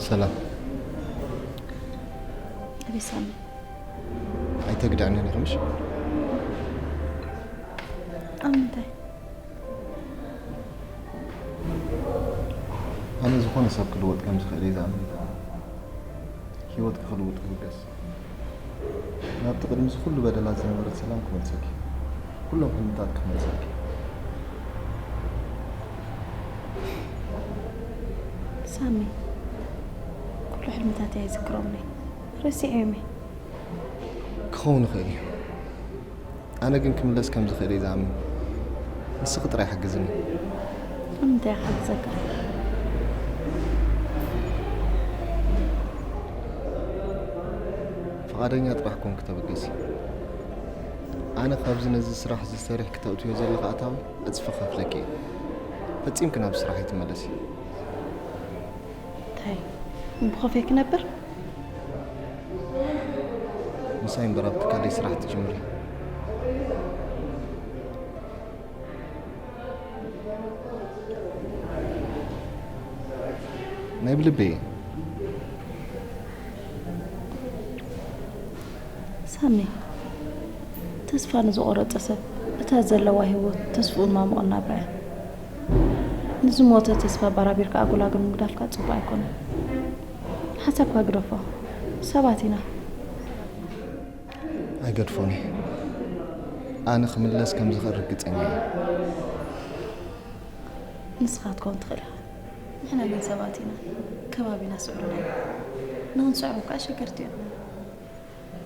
ሰላም። ኣቤት ሳሚ። ኣይተግድዕንን ኢኺ ምሽ? ኣብ ምንታይ? ኣነ ዝኾነ ሰብ ክልወጥ ከም ዝኽእል እየ ዝኣምን። ህይወትኪ ክልውጥ ክብገስ። ናብቲ ቅድሚ እዚ ኩሉ በደላት ዝነበረት ሰላም ክመልሰኪ። ኩሎም ሕልምታትኪ ክመልሰልኪ። ሳሚ፣ ኩሉ ሕልምታተይ ኣይዝክሮምን እየ። ረሲዐዮም እየ። ክኸውን ይኽእል እዩ። ኣነ ግን ክምለስ ከም ዝኽእል እየ ዝኣምን። ንስኺ ጥራይ ሓግዝኒ። ኣብ ምንታይ ክሓግዘካ? ፍቓደኛ ጥራሕ ኮንኪ ተበገሲ። ኣነ ካብዚ ነዚ ስራሕ እዚ ሰሪሕኪ ተእትዮ ዘለኺ ኣታዊ ዕጽፊ ክኸፍለኪ እየ። ፈጺምኪ ናብ ስራሕ ኣይትመለሲ። እንታይ? ብኾፈይ ክነብር? ምሳይ እምበር ኣብ ትካለይ ስራሕ ትጅምሪ። ልበይ። ሳሚ፣ ተስፋ ንዝቖረጸ ሰብ እታ ዘለዋ ህይወት ተስፍኡን ማሙቕን ናብራ እያ። ንዝሞተ ተስፋ ባራቢርካ ኣጎላጉል ምግዳፍካ ጽቡቕ ኣይኮነን። ሓሳብካ ግደፎ። ሰባት ኢና። ኣይገድፎን እየ። ኣነ ክምለስ ከም ዝኽእል ርግጸኛ እየ። ንስኻ ክትከውን ትኽእል ኢኻ። ንሕና ግን ሰባት ኢና። ከባቢና ስዑርና እዩ። ንኽንስዕሮ እኳ ኣሸገርቲ እዮም።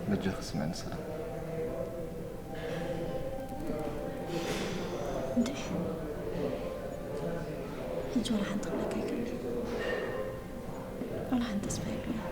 በጃኺ ስምዕኒ ሰላም። እንድዒ። ሕጂ ዋላ ሓንቲ ክብለካ ኣይክእልን። ዋላ ሓንቲ ተስፋ የብለይን።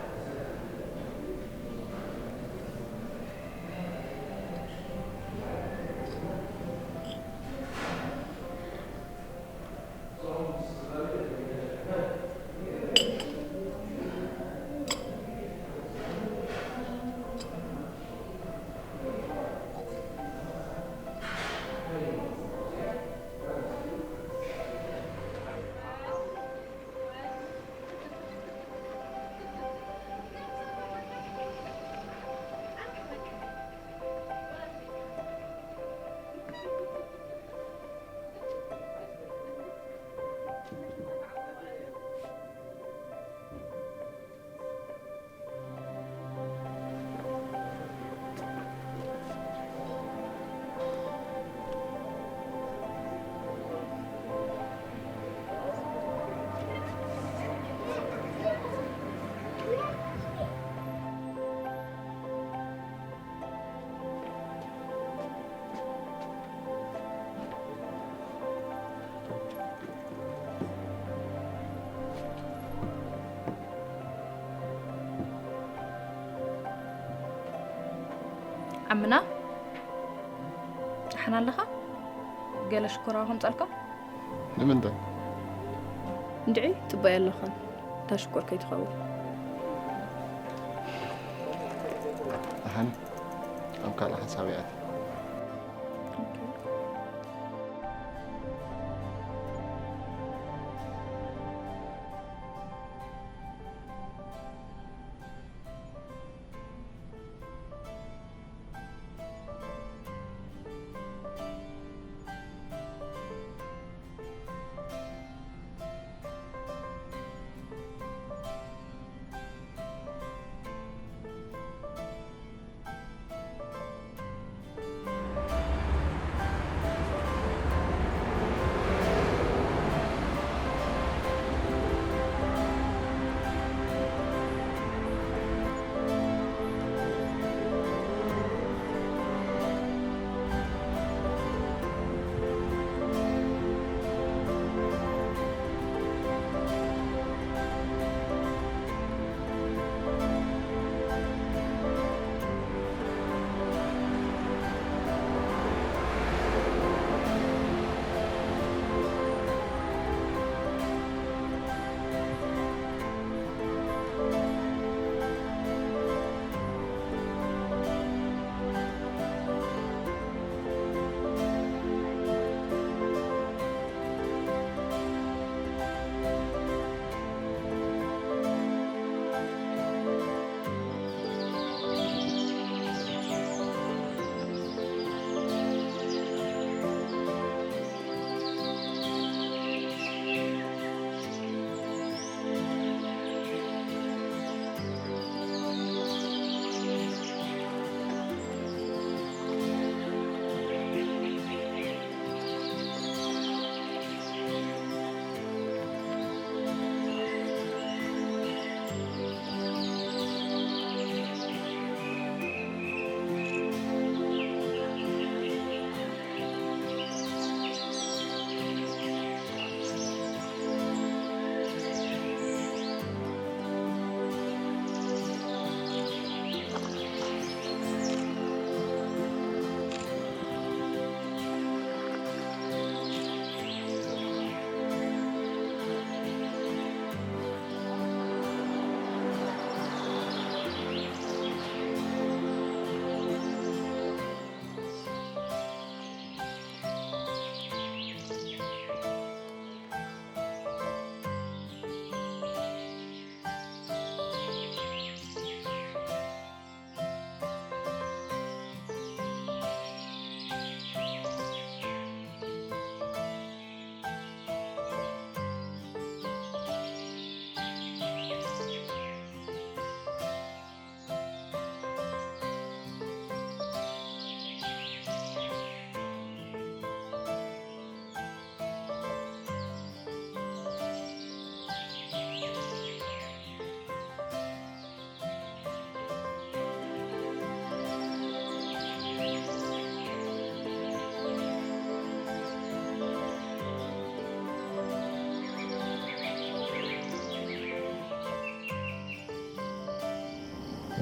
ዓምና፣ ደሓን ኣለኻ? ገለ ሽኮርዋ ከምጸልካ? ንምንታይ? እንድዒ፣ ጽቡቕ ኣለኻን። እታ ሽኮር ከይትኸውን። ደሓን፣ ኣብ ካልእ ሓሳብ ይኣቲ።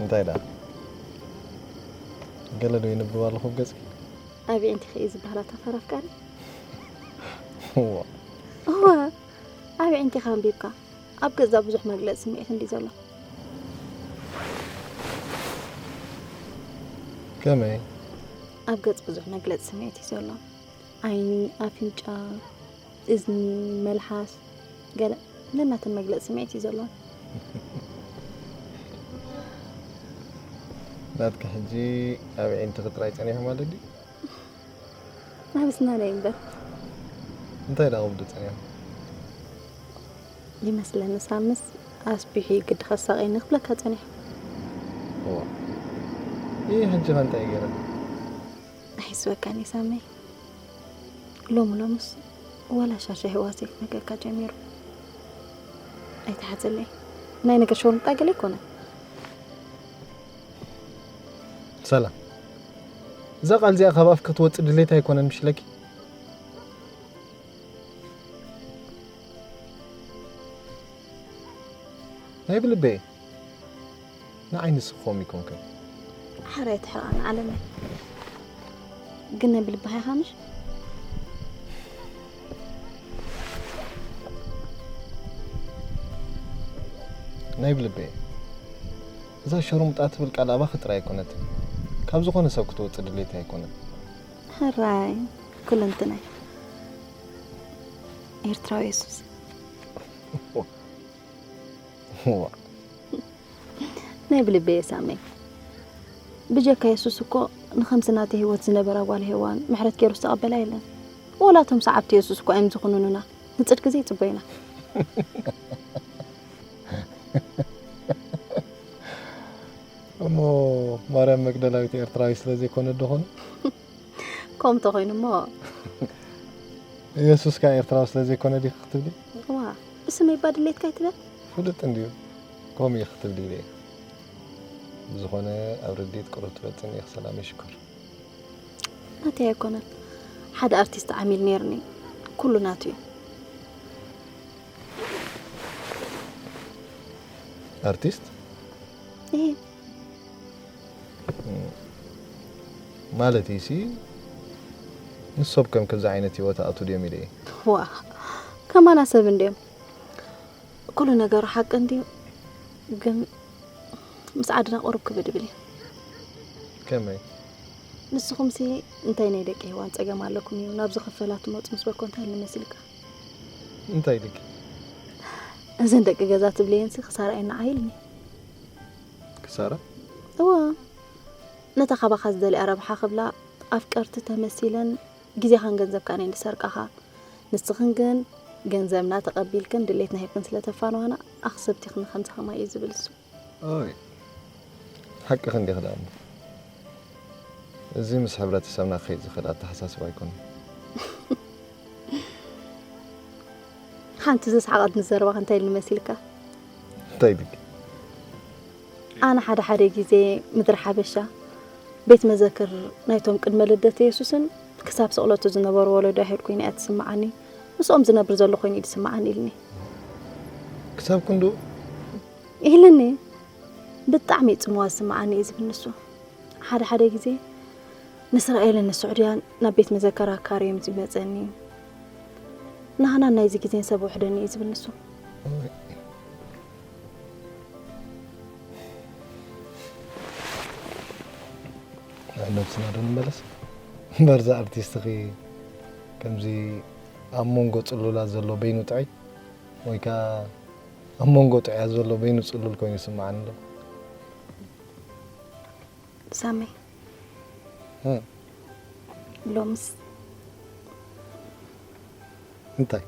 እንታይ ደኣ? ገለ ዶ ይንብብ ኣለኹ ኣብ ገጽኪ? ኣብ ኣዒንቲኺ እዩ ዝበሃል ኣታ ፈራ ኣፍቃሪ። እዋ፣ እወ፣ ኣብ ኣዒንቲኻ ኣንቢብካ ኣብ ገዛ ብዙሕ መግለጺ ስምዒት እንዲ ዘሎ። ከመይ? ኣብ ገጽ ብዙሕ መግለጺ ስምዒት እዩ ዘሎ። ዓይኒ፣ ኣፍንጫ፣ እዝኒ፣ መልሓስ፣ ገለ ነናተን መግለጺ ስምዒት እዩ ዘለወን። ናትኪ ሕጂ ኣብ ኣዒንትኺ ጥራይ ጸኒሑ ማለት ድዩ? ኣብ ኣስናነይ እምበር። እንታይ ደኣ ክብሉ ጸኒሑ? ይመስለኒ ሳምስ ኣስቢሑ እዩ ግዲ ከሳቕየኒ ክብለካ ጸኒሑ። እዋ፣ ይህ ሕጂ ኸ እንታይ ገይረ? ኣይስበካን እዩ ሳመይ። ሎሚ ሎምስ ወላ ሻሻ ህዋሰይ ክነገካ ጀሚሩ። ኣይትሓዘለይ። ናይ ነገር ሸርሙጣ ገለ ኣይኮነን። ሰላም፣ እዛ ቃል እዚኣ ካብ ኣፍኪ ክትወጽእ ድሌት ኣይኮነን ምሽለኪ? ናይ ብልበይ ንዓይ ንስኺ ከምኡ ይኮንክን። ሓራይ ትሕራና ዓለመይ። ግን ናይ ብልብኻ ኢኻ ምሽ? ናይ ብልበይ እዛ ሸርሙጣ ትብል ቃል ኣባኺ ጥራይ ኣይኮነትን። ካብ ዝኾነ ሰብ ክትወጽእ ድሌት ኣይኮነን። ሕራይ ኩለንትናይ ኤርትራዊ የሱስ። እዋ፣ ናይ ብልበይ ሳመይ። ብጀካ የሱስ እኮ ንኸምሲ ናተይ ህይወት ዝነበራ ጓል ሄዋን ምሕረት ገይሩ ዝተቐበላ የለን። ወላ እቶም ሰዓብቲ የሱስ እኮ እዮም ዝኹንኑና። ንጽድቂ ዘይጽበዩና። እሞ ማርያም መግደላዊት ኤርትራዊ ስለ ዘይኮነ ዶ ኾነ? ከምኡ ተኾይኑ እሞ የሱስ ከ ኤርትራዊ ስለ ዘይኮነ ዲኺ ክትብሊ? እዋ፣ ብስመይ እባ ድሌትካ ኣይትበል። ፍሉጥ እንድዩ። ከምኡ እዩ ክትብሊ ኢለ እየ። ብዝኾነ ኣብ ርድኢት ቅሩብ ትበልጽኒ ኢኺ። ሰላም ይሽኮር። ናተይ ኣይኮነን። ሓደ ኣርቲስት ዓሚል ነይርኒ። ኩሉ ናቱ እዩ። ኣርቲስት? እሄ፣ ማለት እዩሲ፣ ንሶም ከም ከምዚ ዓይነት ህይወት ኣእቱ ድዮም ኢለ እየ። ዋ፣ ከማና ሰብ እንድዮም። ኩሉ ነገሩ ሓቂ እንድዩ፣ ግን ምስ ዓድና ቁሩብ ክብድብል እዩ። ከመይ? ንስኹምሲ እንታይ ናይ ደቂ ሄዋን ጸገም ኣለኩም እዩ ናብዚ ክፈላ ትመጹ ምስ በልኮ እንታይ ኢልኒ መሲልካ? እንታይ ኢልኪ? እዘን ደቂ ገዛ ትብልየንሲ ክሳራ እየን ንዓይ ኢልኒ። ክሳራ? እዋ፣ ነታ ካባኻ ዝደልያ ረብሓ ክብላ ኣፍቀርቲ ተመሲለን ግዜኻን ገንዘብካን እየን ዝሰርቃኻ። ንስኽን ግን ገንዘብና ተቐቢልክን ድሌትና ሂብክን ስለ ተፋነዋና ኣኽሰብቲኽኒ ከምዚ ከማይ እዩ ዝብል እሱ። ኦይ፣ ሓቅኺ እንዲኺ ደኣ እሞ። እዚ ምስ ሕብረተሰብና ክኸይድ ዝኽእል ኣተሓሳስባ ኣይኮነን። ሓንቲ ዘስሓቐትኒ ዘረባኻ እንታይ ኢልኒ መሲልካ? እንታይ ኢልኪ? ኣነ ሓደ ሓደ ግዜ ምድሪ ሓበሻ፣ ቤት መዘክር ናይቶም ቅድመ ልደት የሱስን ክሳብ ስቕለቱ ዝነበሩ ወለዶ ያህል ኮይና እያ ትስምዓኒ። ምስኦም ዝነብር ዘሎ ኮይኑ እዩ ዝስምዓኒ ኢልኒ። ክሳብ ክንድኡ? ኢልኒ። ብጣዕሚ እዩ ጽምዋ ዝስምዓኒ እዩ ዝብል ንሱ። ሓደ ሓደ ግዜ ንእስራኤልን ንስዑድያን ናብ ቤት መዘከር ኣካርዮም ዝመጸኒ። ናህና ናይዚ ግዜን ሰብ ውሕደኒ እዩ ዝብል ንሱ። ናብ ነብስና ዶ ንመለስ? እምበር እዛ ኣርቲስትኺ ከምዚ ኣብ መንጎ ጽሉላት ዘሎ በይኑ ጥዑይ ወይ ከኣ ኣብ መንጎ ጥዑያት ዘሎ በይኑ ጽሉል ኮይኑ ይስምዓኒ ኣሎ። ሳመይ፣ እም። ሎምስ እንታይ?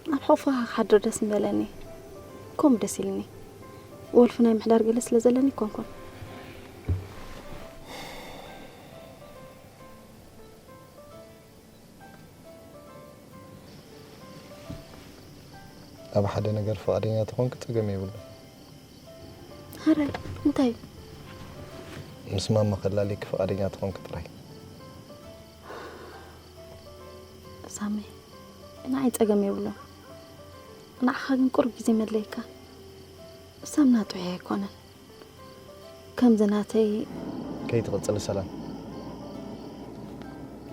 ኣብ ሕቑፍኻ ክሓድር ደስ ምበለኒ። ከምኡ ደስ ኢልኒ። ወልፊ ናይ ምሕዳር ገለ ስለ ዘለኒ ኣይኮንኩን። ኣብ ሓደ ነገር ፍቓደኛ ተኾንኪ ጸገም የብሉን። ሕራይ፣ እንታይ እዩ? ምስ ማማ ከላልየኪ ፍቓደኛ ተኾንኪ ጥራይ። ሳሚ፣ ንዓይ ጸገም የብሉን። ንዓኻ ግን ቁሩብ ግዜ መድለየካ። ሳምና ጥዑይ ኣይኮነን። ከምዚ ናተይ ከይትቕጽሊ ሰላም።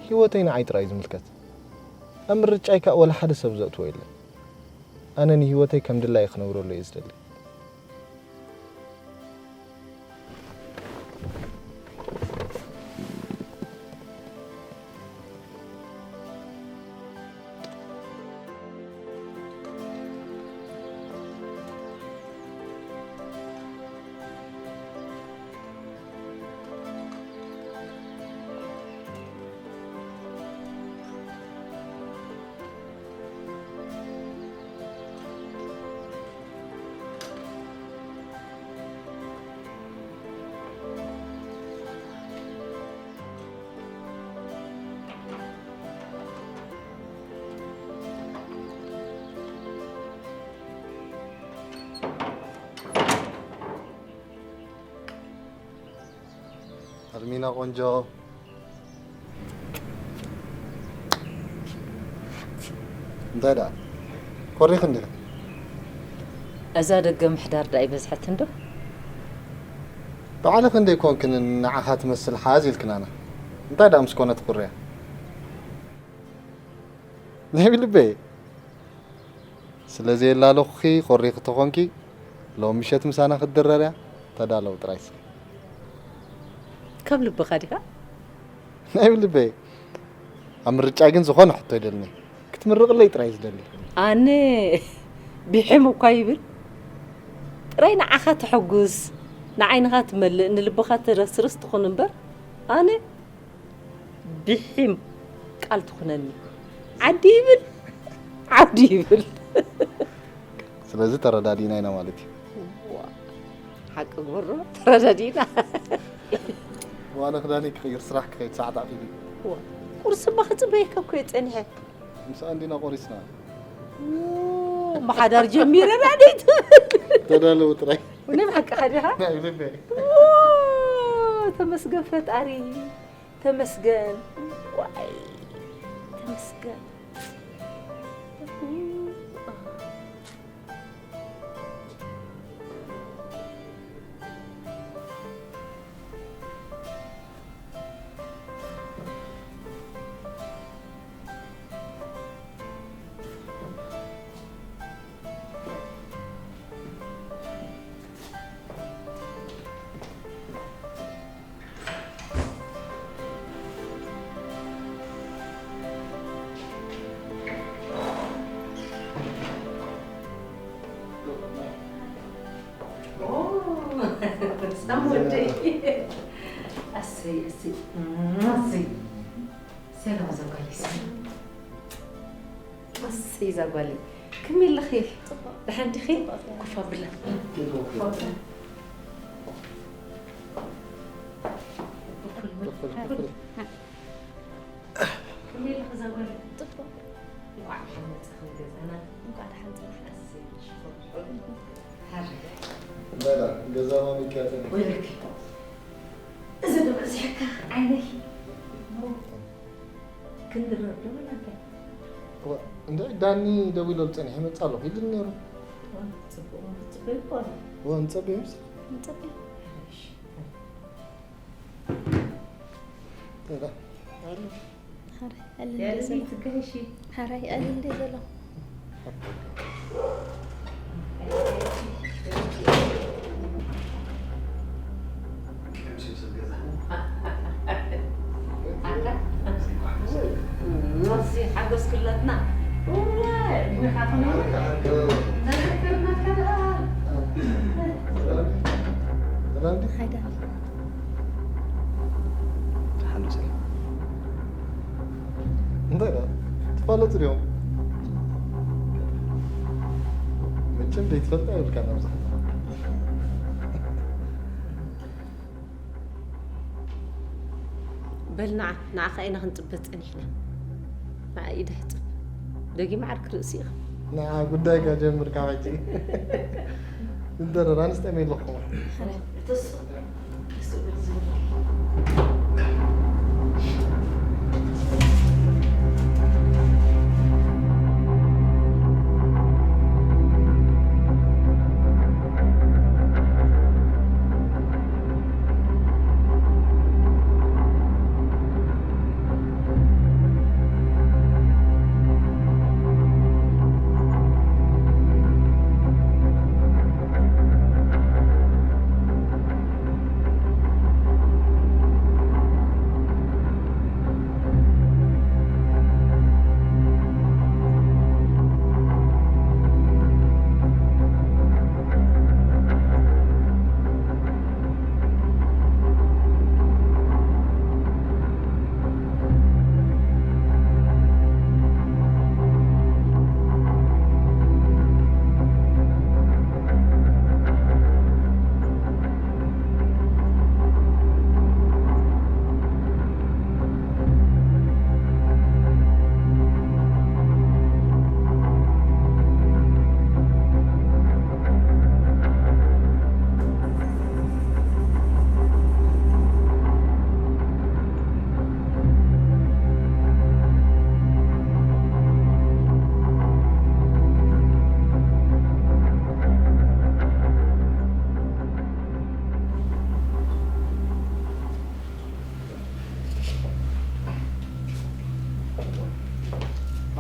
ህይወተይ ንዓይ ጥራይ እዩ ዝምልከት። ኣብ ምርጫይ ከኣ ወላ ሓደ ሰብ ዘእትዎ የለን። ኣነ ንህይወተይ ከም ድላየ ክነብረሉ እየ ዝደሊ። ኣልሚና ቆንጆ። እንታይ ደኣ? ኮሪኽ እንዲኻ? እዛ ደገ ምሕዳር ደኣ ይበዝሐት እንዶ? ባዕልኺ እንደ ኮንክን ንዓኻ ትመስል ሓዝ ኢልክናና። እንታይ ደኣ ምስ ኮነ ትኹርያ? ናይ ብልበይ። ስለ ዘየላለኹኺ ኮሪኺ ተኾንኪ፣ ሎም ምሸት ምሳና ክትድረርያ ተዳለዊ ጥራይ እስኺ። ካብ ልብኻ ዲኻ? ናይ ልበይ። ኣብ ምርጫይ ግን ዝኾነ ሕቶ የደልኒ። ክትምርቕለይ ጥራይ ዝደሊ። ኣነ ብሕም እኳ ይብል። ጥራይ ንዓኻ ተሐጉስ፣ ንዓይንኻ ትመልእ፣ ንልብኻ ትረስርስ ትኹን እምበር፣ ኣነ ብሒም ቃል ትኹነኒ። ዓዲ ይብል፣ ዓዲ ይብል። ስለዚ ተረዳዲእና ኢና ማለት እዩ። ዋ፣ ሓቂ ግበሮ፣ ተረዳዲእና። ዋነ ክዳኒ ክቕይር ስራሕ ክኸይድ ሰዓት ኣኺሉ። ዋ፣ ቁርሲ እባ ክጽበየካ እኮ እየ ጸኒሐ። ምሳኣ እንዲና ቆሪስና። ዎ፣ ምሓዳር ጀሚረና ደይ ትብል። ተዳለዉ ጥራይ። እውነት ሓቅኻ ዲኻ? ናይ ልበይ። ዎ፣ ተመስገን ፈጣሪ። ተመስገን። ዋይ፣ ተመስገን። ኦ፣ ሰላም ወደይ። ኣሰይ፣ ኣሰይ፣ ኣሰይ። ሰላም እዛ ጓለይ፣ ሰላም። ኣሰይ እዛ ጓለይ። ከመይ ኣለኺ? ጽቡቕ። ደሓን ዲኺ? ጽቡቕ። ኮፍ ኣብላ። ኮፍ ኣብላ። ኮፍ፣ ኮፍ፣ ኮፍ። ከመይ ኣለኺ እዛ ጓለይ? ጽቡቕ። እንቋዕ ደሓን መጻኺ ገዛና። እንቋዕ ደሓን ጸናሕኪ። ኣሰይ፣ ሽኮር። በላ፣ ገዛ ማሚካ ተን። ወይለኪ። እዚ ዶ በዚሕካ ዓይነይ? ክንድረር ዶ በላንተ? እዋ፣ እንደ ዳኒ ደዊለሉ ጸኒሐ ይመጽእ ኣለኹ ኢሉኒ ነይሩ። እዋ፣ ጽቡቕ ክትጽበዩ እኮ ኣሎ። እዋ፣ ንጸበዮ ምስ-? ንጸበዮ። እሺ። ተራ። ኣሎ። ሓራይ፣ ኣለ እንደ ያለዚ ዘሎ። ትገሺ። ሓራይ፣ ኣለ እንደ ዘሎ። ኣታ፣ እዚ ሓጎስ ክለትና። እዋይ፣ እድሜኻ ክነውሕ። እናዘከርናካ ደኣ። ሰላም ድዩ? ሓይዳ። ሓሉ ሰላም። እንታይ ደኣ? ትፋለጡ ድዮም? መቸም ዘይትፈልጣ የብልካን ኣብዚ። በል ንዓ፣ ንዓኻ ኢና ክንጽበ ጸኒሕና። ንዓ ኢዳ ሕጽብ። ደጊም ዓርኪ ርእሲ ኢኻ። ንዓ ጉዳይካ ጀምር ካብ ሕጂ። ንደረር ኣንስጠመይ ኣለኹ። ተስፋ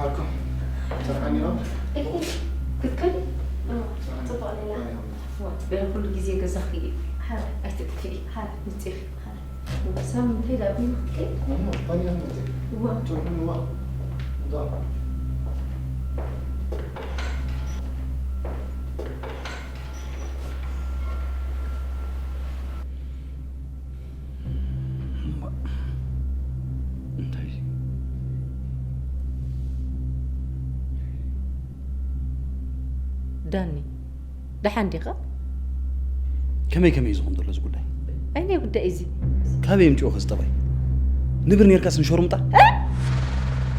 ኣኩም ሰርሓኒ ነው። ክትከዲ ጽቡቕ ሌላ። በይ ኩሉ ግዜ ገዛኺ እዩ። ኣይትጥፍኢ። ምፅኢኺ። ሳሚ እንታይ ዳኣ ቢና ክትከይድ? ኖ ኖ ባኒ ነው። እዋ ቶሎ ነው። ዋ ዳ እንታይ ዳኒ ደሓን ዲኻ? ከመይ ከመይ ዝኹን ዘሎ እዚ ጉዳይ ኣይናይ ጉዳይ እዚ ካበይ የምጭኦ ከዚ ጠባይ ንብር ኔርካስ ንሸሩምጣ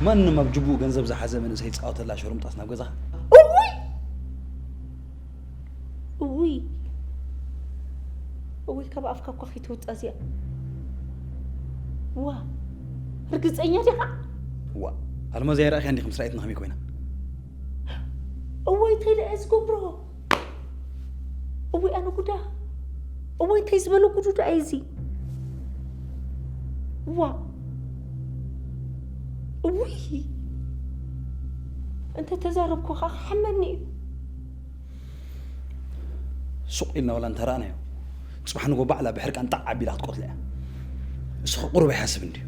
ማንም ኣብ ጅቡኡ ገንዘብ ዝሓዘ መንእሰይ ይፃወተላ ሸሩምጣስ ናብ ገዛኻ እውይ እውይ እውይ ካብ ኣፍካ እኳ ከይትወፃ እዚኣ ዋ ርግፀኛ ዲኻ ዋ ኣልማዝ ኣይረኣኽያ እንዲኺ ምስ ረኣየትና ከመይ ኮይና እወይ እንታይ ደኣ ዝገብሮ እወይ ኣነ ጉዳ እወይ እንታይ ዝበለ ጉዱ ደኣ እዚ ዋ እውይ እንተ ተዛረብኩ ኸዓ ክሓመኒ እዩ ሱቕ ኢልና ዋላ እንተረኣናዮ ፅባሕ ንጎ ባዕላ ብሕርቃን ጣዕ ኣቢላ ክትቆትላ እያ እሱ ቁሩብ ኣይሓስብ እንድዩ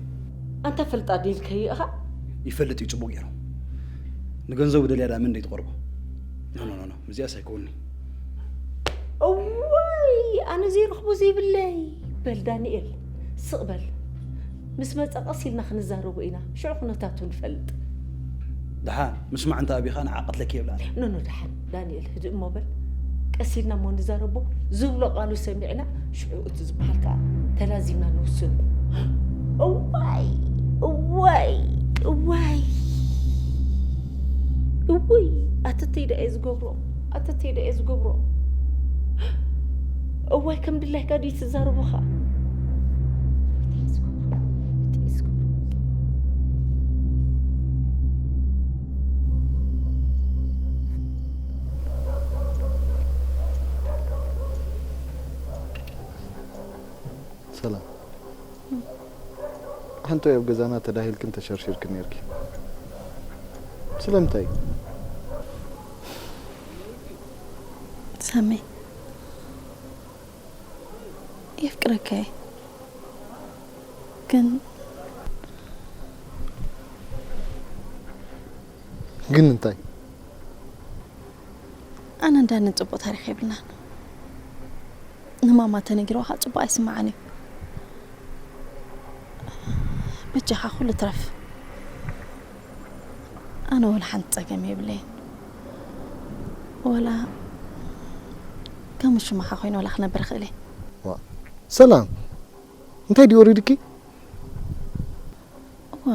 ኣንታ ፈልጣ ዲልከይ ኢኻ ይፈልጥ እዩ ፅቡቅ ገይሩ ንገንዘቡ ደልያ ዳ ምን ደይትቆርቦ ኖ ኖ ኖ እዚኣስ ኣይከውኒ እዋይ ኣነ ዘይረኽቦ ዘይብለይ በል ዳንኤል ስቕ በል ምስ መጸ ቀስ ኢልና ክንዛረቦ ኢና ሽዑ ኩነታቱ ንፈልጥ ደሓን ምስማዕ እንተ ኣቢኻ ንዓ ቀትለኪ የብላ ኖ ኖ ደሓን ዳንኤል ህድእ እሞ በል ቀስ ኢልና እሞ ንዛረቦ ዝብሎ ቃሉ ሰሚዕና ሽዑ እቲ ዝበሃል ከዓ ተላዚምና ንውስኖ እዋይ እዋይ እዋይ እውይ ኣተተይ ደኣ እየ ዝገብሮ ኣተተይ ደኣ እየ ዝገብሮ እዋይ ከም ድላይካ ድዩ ትዛረቦ ኸዓ ሰላም ሓንቲ ኣብ ገዛና ተዳሂልክን ተሸርሺርክን ነርኪ ስለምንታይ ሳሚ የፍቅረካ እየ ግን ግን እንታይ ኣነ እንዳኒ ፅቡቅ ታሪክ የብልናን ንማማ ተነጊርዋ ከዓ ፅቡቅ ኣይስማዓን እዩ በጃኻ ኩሉ ትረፍ ኣነ ወላ ሓንቲ ፀገም የብለይን ወላ ከም ሽማኻ ኮይነ ወላ ክነብር ክእል እየ ሰላም እንታይ ድዩ ወሪድኪ እዋ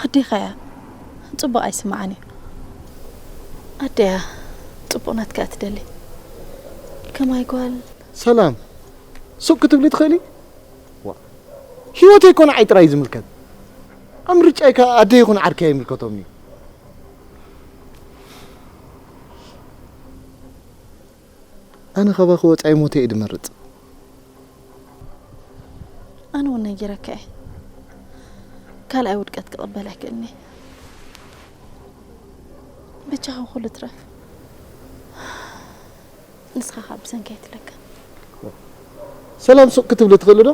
ኣዴኻ እያ ፅቡቕ ኣይስምዓን እዩ ኣደያ ፅቡቕ ናትካ እያ ትደሊ ከማይ ጓል ሰላም ሱቅ ክትብሊ ትኽእሊ ህይወተይ እኮ ንዓይ ጥራይ ዝምልከት ኣብ ምርጫይ ከ ኣደ ይኹን ዓርከይ ኣይምልከቶም እዩ ኣነ ካባኺ ወጻኢ ሞት እየ ድመርጽ ኣነ እውን ነጊረካ እየ ካልኣይ ውድቀት ክቕበል ኣይክእልኒ በጃኻ ኩሉ ትረፍ ንስኻ ካብ ብሰንኪ ኣይትለካ ሰላም ሱቕ ክትብሊ ትኽእሊ ዶ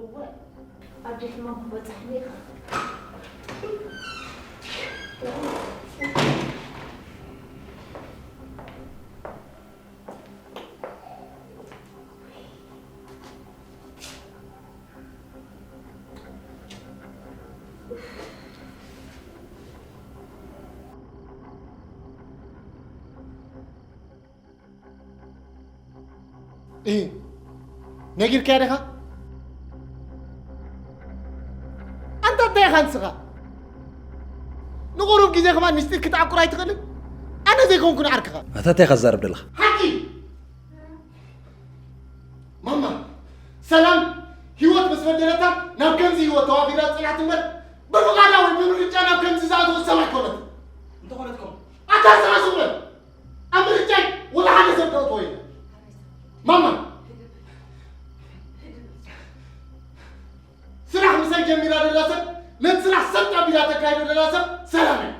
እወ ኣደ ሕማም ክበፅሕ ኔርካ እ ነጊርካያ ዲኻ ኣንታ እንታይ ኢኻ ንስኻ ንቑሩብ ግዜ ከማን ምስጢር ክትዓቁር ኣይትኽእልን ኣነ ዘይኮንኩ ንዓርክኻ ኣታ እንታይ ኢኻ ትዛረብ ዘለኻ ሓቂ ማማ ሰላም ህይወት ምስ በደለታ ናብ ከምዚ ህይወት ተዋፊራ ፅናት እምበር ብፍቓዳ ወይ ብምርጫ ናብ ከምዚ ዝኣተወ ሰብ ኣይኮነትን። እንተኾነትኩም ኣታ ስራ ስቕ በል። ኣብ ምርጫይ ወላ ሓደ ሰብ ከእትዎ የለን። ማማ፣ ስራሕ ምሳይ ጀሚራ ዘላ ሰብ፣ ነቲ ስራሕ ሰጥ ኣቢላ ተካይዶ ዘላ ሰብ ሰላም እያ።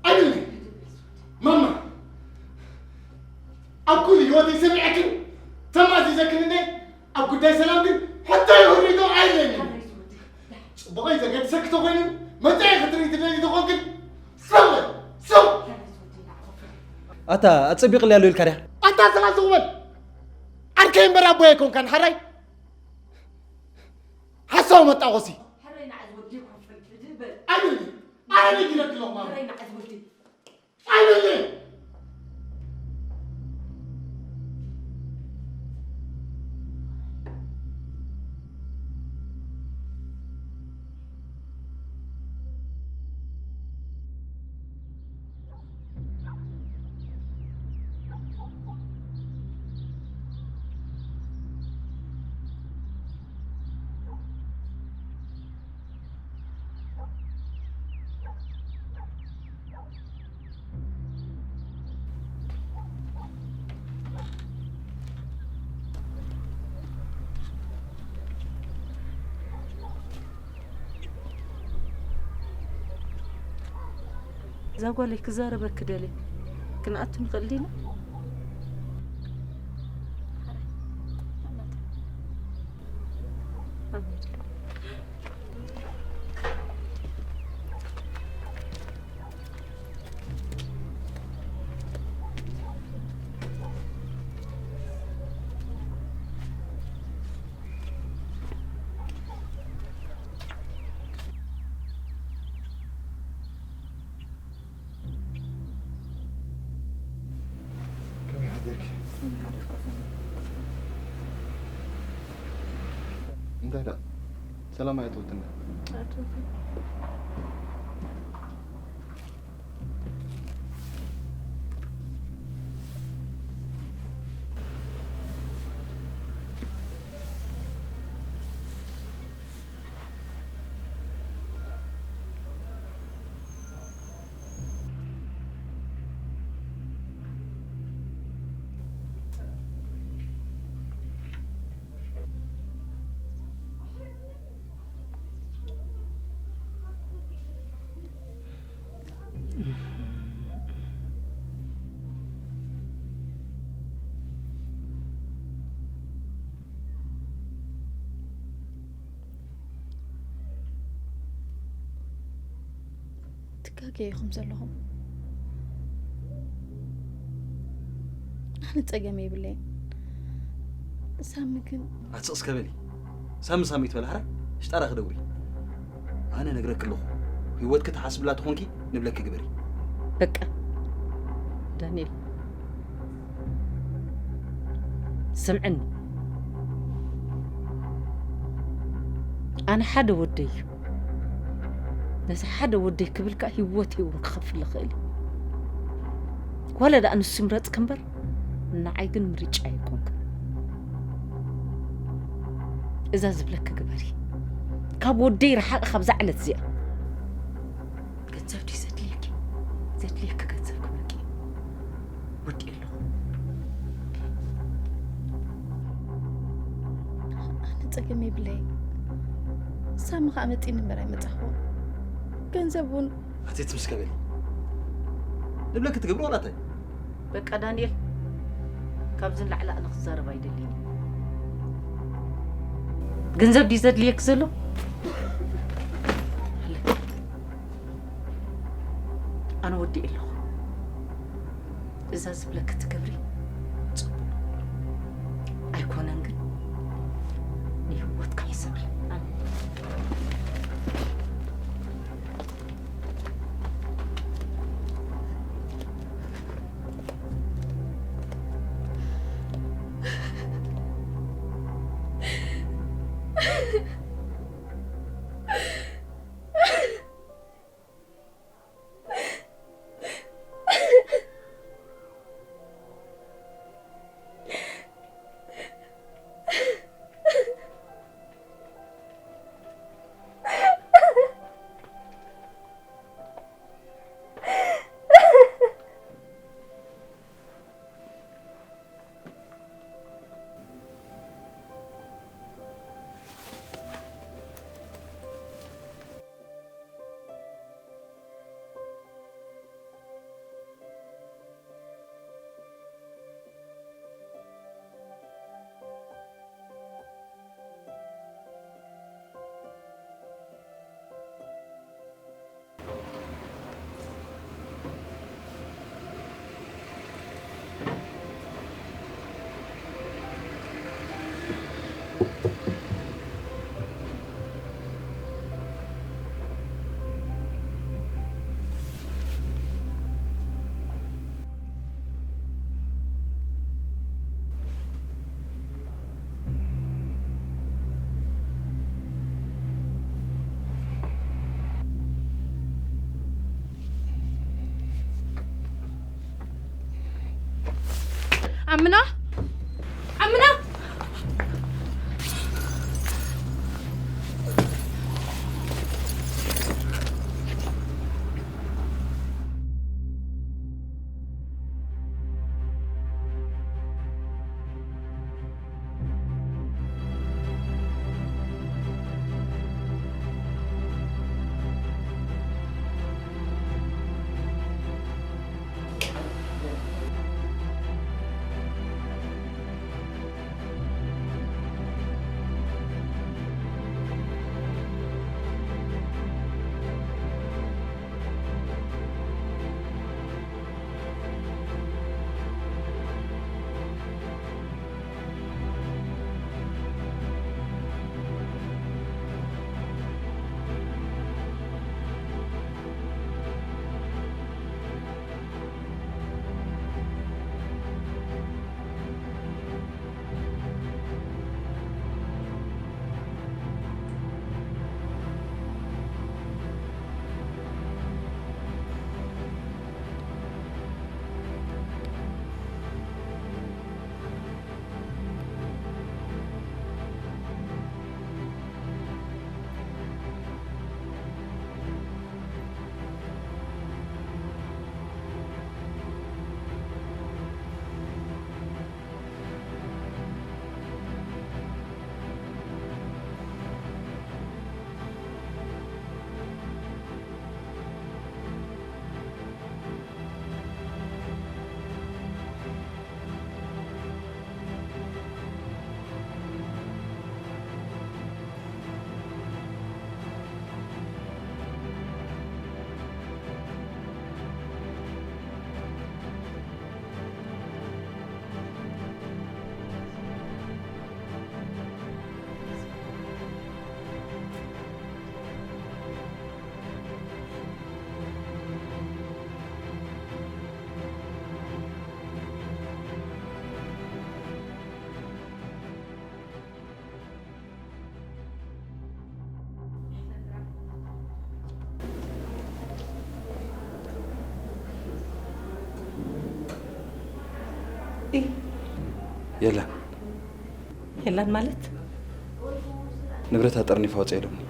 ኣይብልኒ። ማማ፣ ኣብ ኩሉ ህይወተይ ሰሚዐክን ተማእዚዘክን እንደ ኣብ ጉዳይ ሰላም ግን ሕቶ ይኹን ርኢቶ ኣይብለይን። ጽቡቐይ ዘገድሰኪ ተኾይኑ መጻኢ ክትርኢ ትደሊ ተኾንክን ስቕ በል፣ ስቕ። ኣታ ኣጸቢቕልያ ኣሎ ኢልካ ድያ? ኣታ ስኻ ስቕ በል። ዓርከይ እምበር ኣቦይ ኣይኮንካን ሓራይ። ሓሳዊ መጣቖሲ። ሕረይ ንዓይ ዝወዲ ይኮን ፍልፍል በል። ኣይብልኒ። ኣነ ነጊረኪ ኣለኹ ማማ። ሕረይ ንዓይ ዝወዲ። ኣይብልኒ። እዛ ጓለይ ክዛረበኪ ደልየ ክንኣቱ ንኽእል ዲና? ከመይ ሓደርኪ? እንታይ ደኣ ሰላም ኣየእተወትን? ትጋገዩ ኢኹም ዘለኹም። ኣነ ጸገም የብለይን። ሳሚ ግን ኣትስቕ እስከ በሊ። ሳሚ ሳሚ ትበል ሓራይ ሽጣራ ክደውሪ። ኣነ ነግረኪ ኣለኹ። ህይወትኪ ትሓስብላ ተኾንኪ ንብለኪ ግበሪ። በቃ ዳንኤል ስምዕኒ። ኣነ ሓደ ወደይ እዩ። ነዚ ሓደ ወደይ ክብል ከኣ ህይወተይ እውን ክኸፍል እኽእል እየ። ዋላ ደኣ ንሱ ይምረጽኪ እምበር ንዓይ ግን ምርጫ ኣይኮንክን። እዛ ዝብለኪ ግበሪ። ካብ ወደይ ርሓቒ ካብዛ ዕለት እዚኣ። ገንዘብ ድዩ ዘድልየኪ? ዘድልየኪ ገንዘብ ክበኪ ወዲ ኣለኹ። ኣነ ጸገም የብለይ። ሳሚ ኸዓ መጺኒ እምበር ኣይመጻኹ። ገንዘብ እውን ኣቲ ትምስከ በሊ። ንብለኪ ትገብሪ ዋላ እንታይ? በቃ ዳንኤል፣ ካብዚ ንላዕሊ ኣነ ክዛረብ ኣይደልን። ገንዘብ ድዩ ዘድልየኪ ዘሎ? ኣነ ወዲእ ኣለኹ። እዛ ዝብለኪ ትገብሪ ጽቡቕ ኣይኮነን፣ ግን ንህይወትካ ሕሰቢ። ኣነ ዓምና፣ ዓምና። የለን። የለን ማለት? ንብረታ ጠርኒፋ ወፂኣ ኢሎምኒ።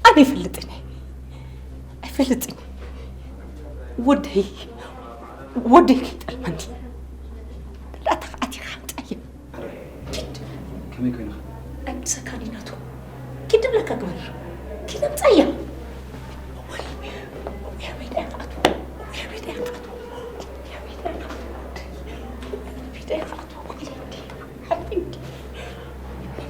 ኣነ ይፈልጥን እየ። ኣይፈልጥን እየ። ወደይ፣ ወደይ ከይጠልመኒ። ዳታ ከኣቲኻ ኣምፀየ። ኪድ። ከመይ ኮይንኻ? ኣይምሰካን እዩ ናቱ። ኪድ እብለካ ግበር። ኪድ ኣምፀያ። ወይ፣ ወይ ኣበይ ደኣ ይኣቱ? ወይ ኣበይ ደኣ ይኣቱ? ወይ ኣበይ ደኣ ይኣቱ? ወይ ኣበይ ደኣ ይኣቱ? ሓቢብቲ። እንታይ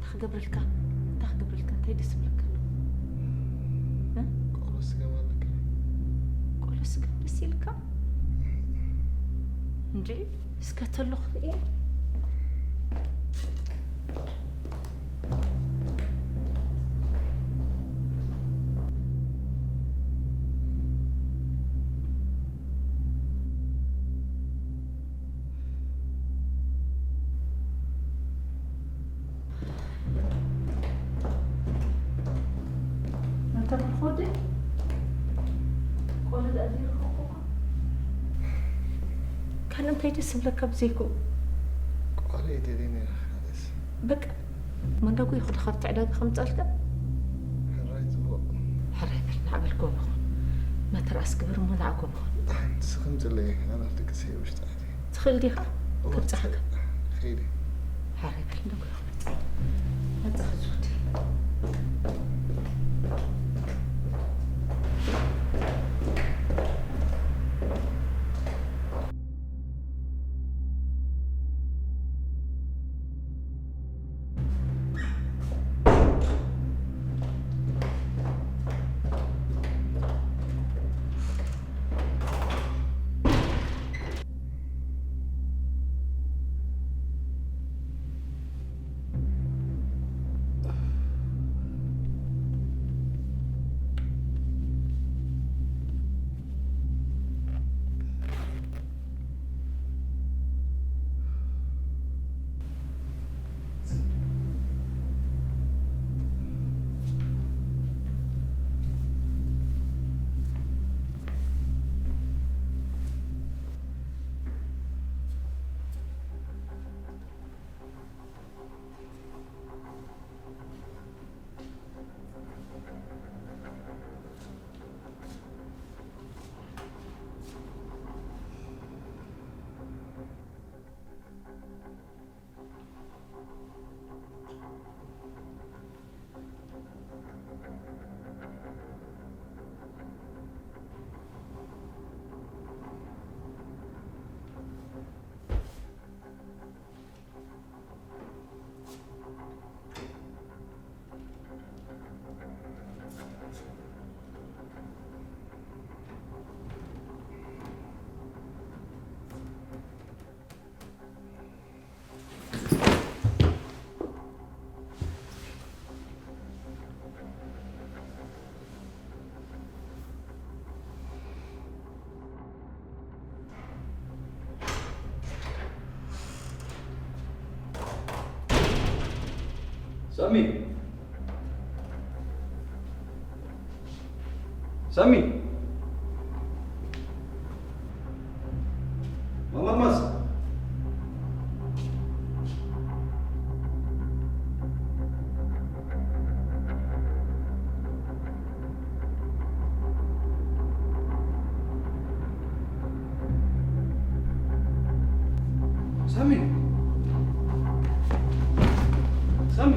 ክገብረልካ? እንታይ ክገብረልካ? እንታይ ደስ ይብለካ ኣሎ? እ? ቆሎ ስገም ኣለካ? ቆሎ ስገም ደስ ይልካ? እንጂ እስከ ተሎ ክርእየ። ካልእ እንታይ ደስ ዝብለካ ብዘይክኡ? ቆልዑ እየ ደልየ ነይረ፣ ካልእስ? በቃ፣ መንደጉ ይኹን ካብቲ ዕዳጋ ከምጻልካ። ሕራይ ጽቡቕ። ሕራይ በል፣ ንዓበል ጎቦ ኹን። መተርኣስ ግበር እሞ ንዓ ጎቦ ኹን። ንስኺ ምጽለይ፣ ኣነ ክድቅስ እየ ውሽጢ ኣትየ። ትኽእል ዲኻ? እወ፣ ከብጽሓካ። ትኽእል። ከይደ። ሕራይ በል፣ መንደጉ ይኹን። መጻ፣ መጻ፣ ዝውድ። ሳሚ! ሳሚ! ማማ ኣልማዝ! ሳሚ! ሳሚ!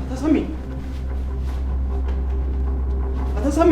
ኣታ ሳሚ! ኣታ ሳሚ!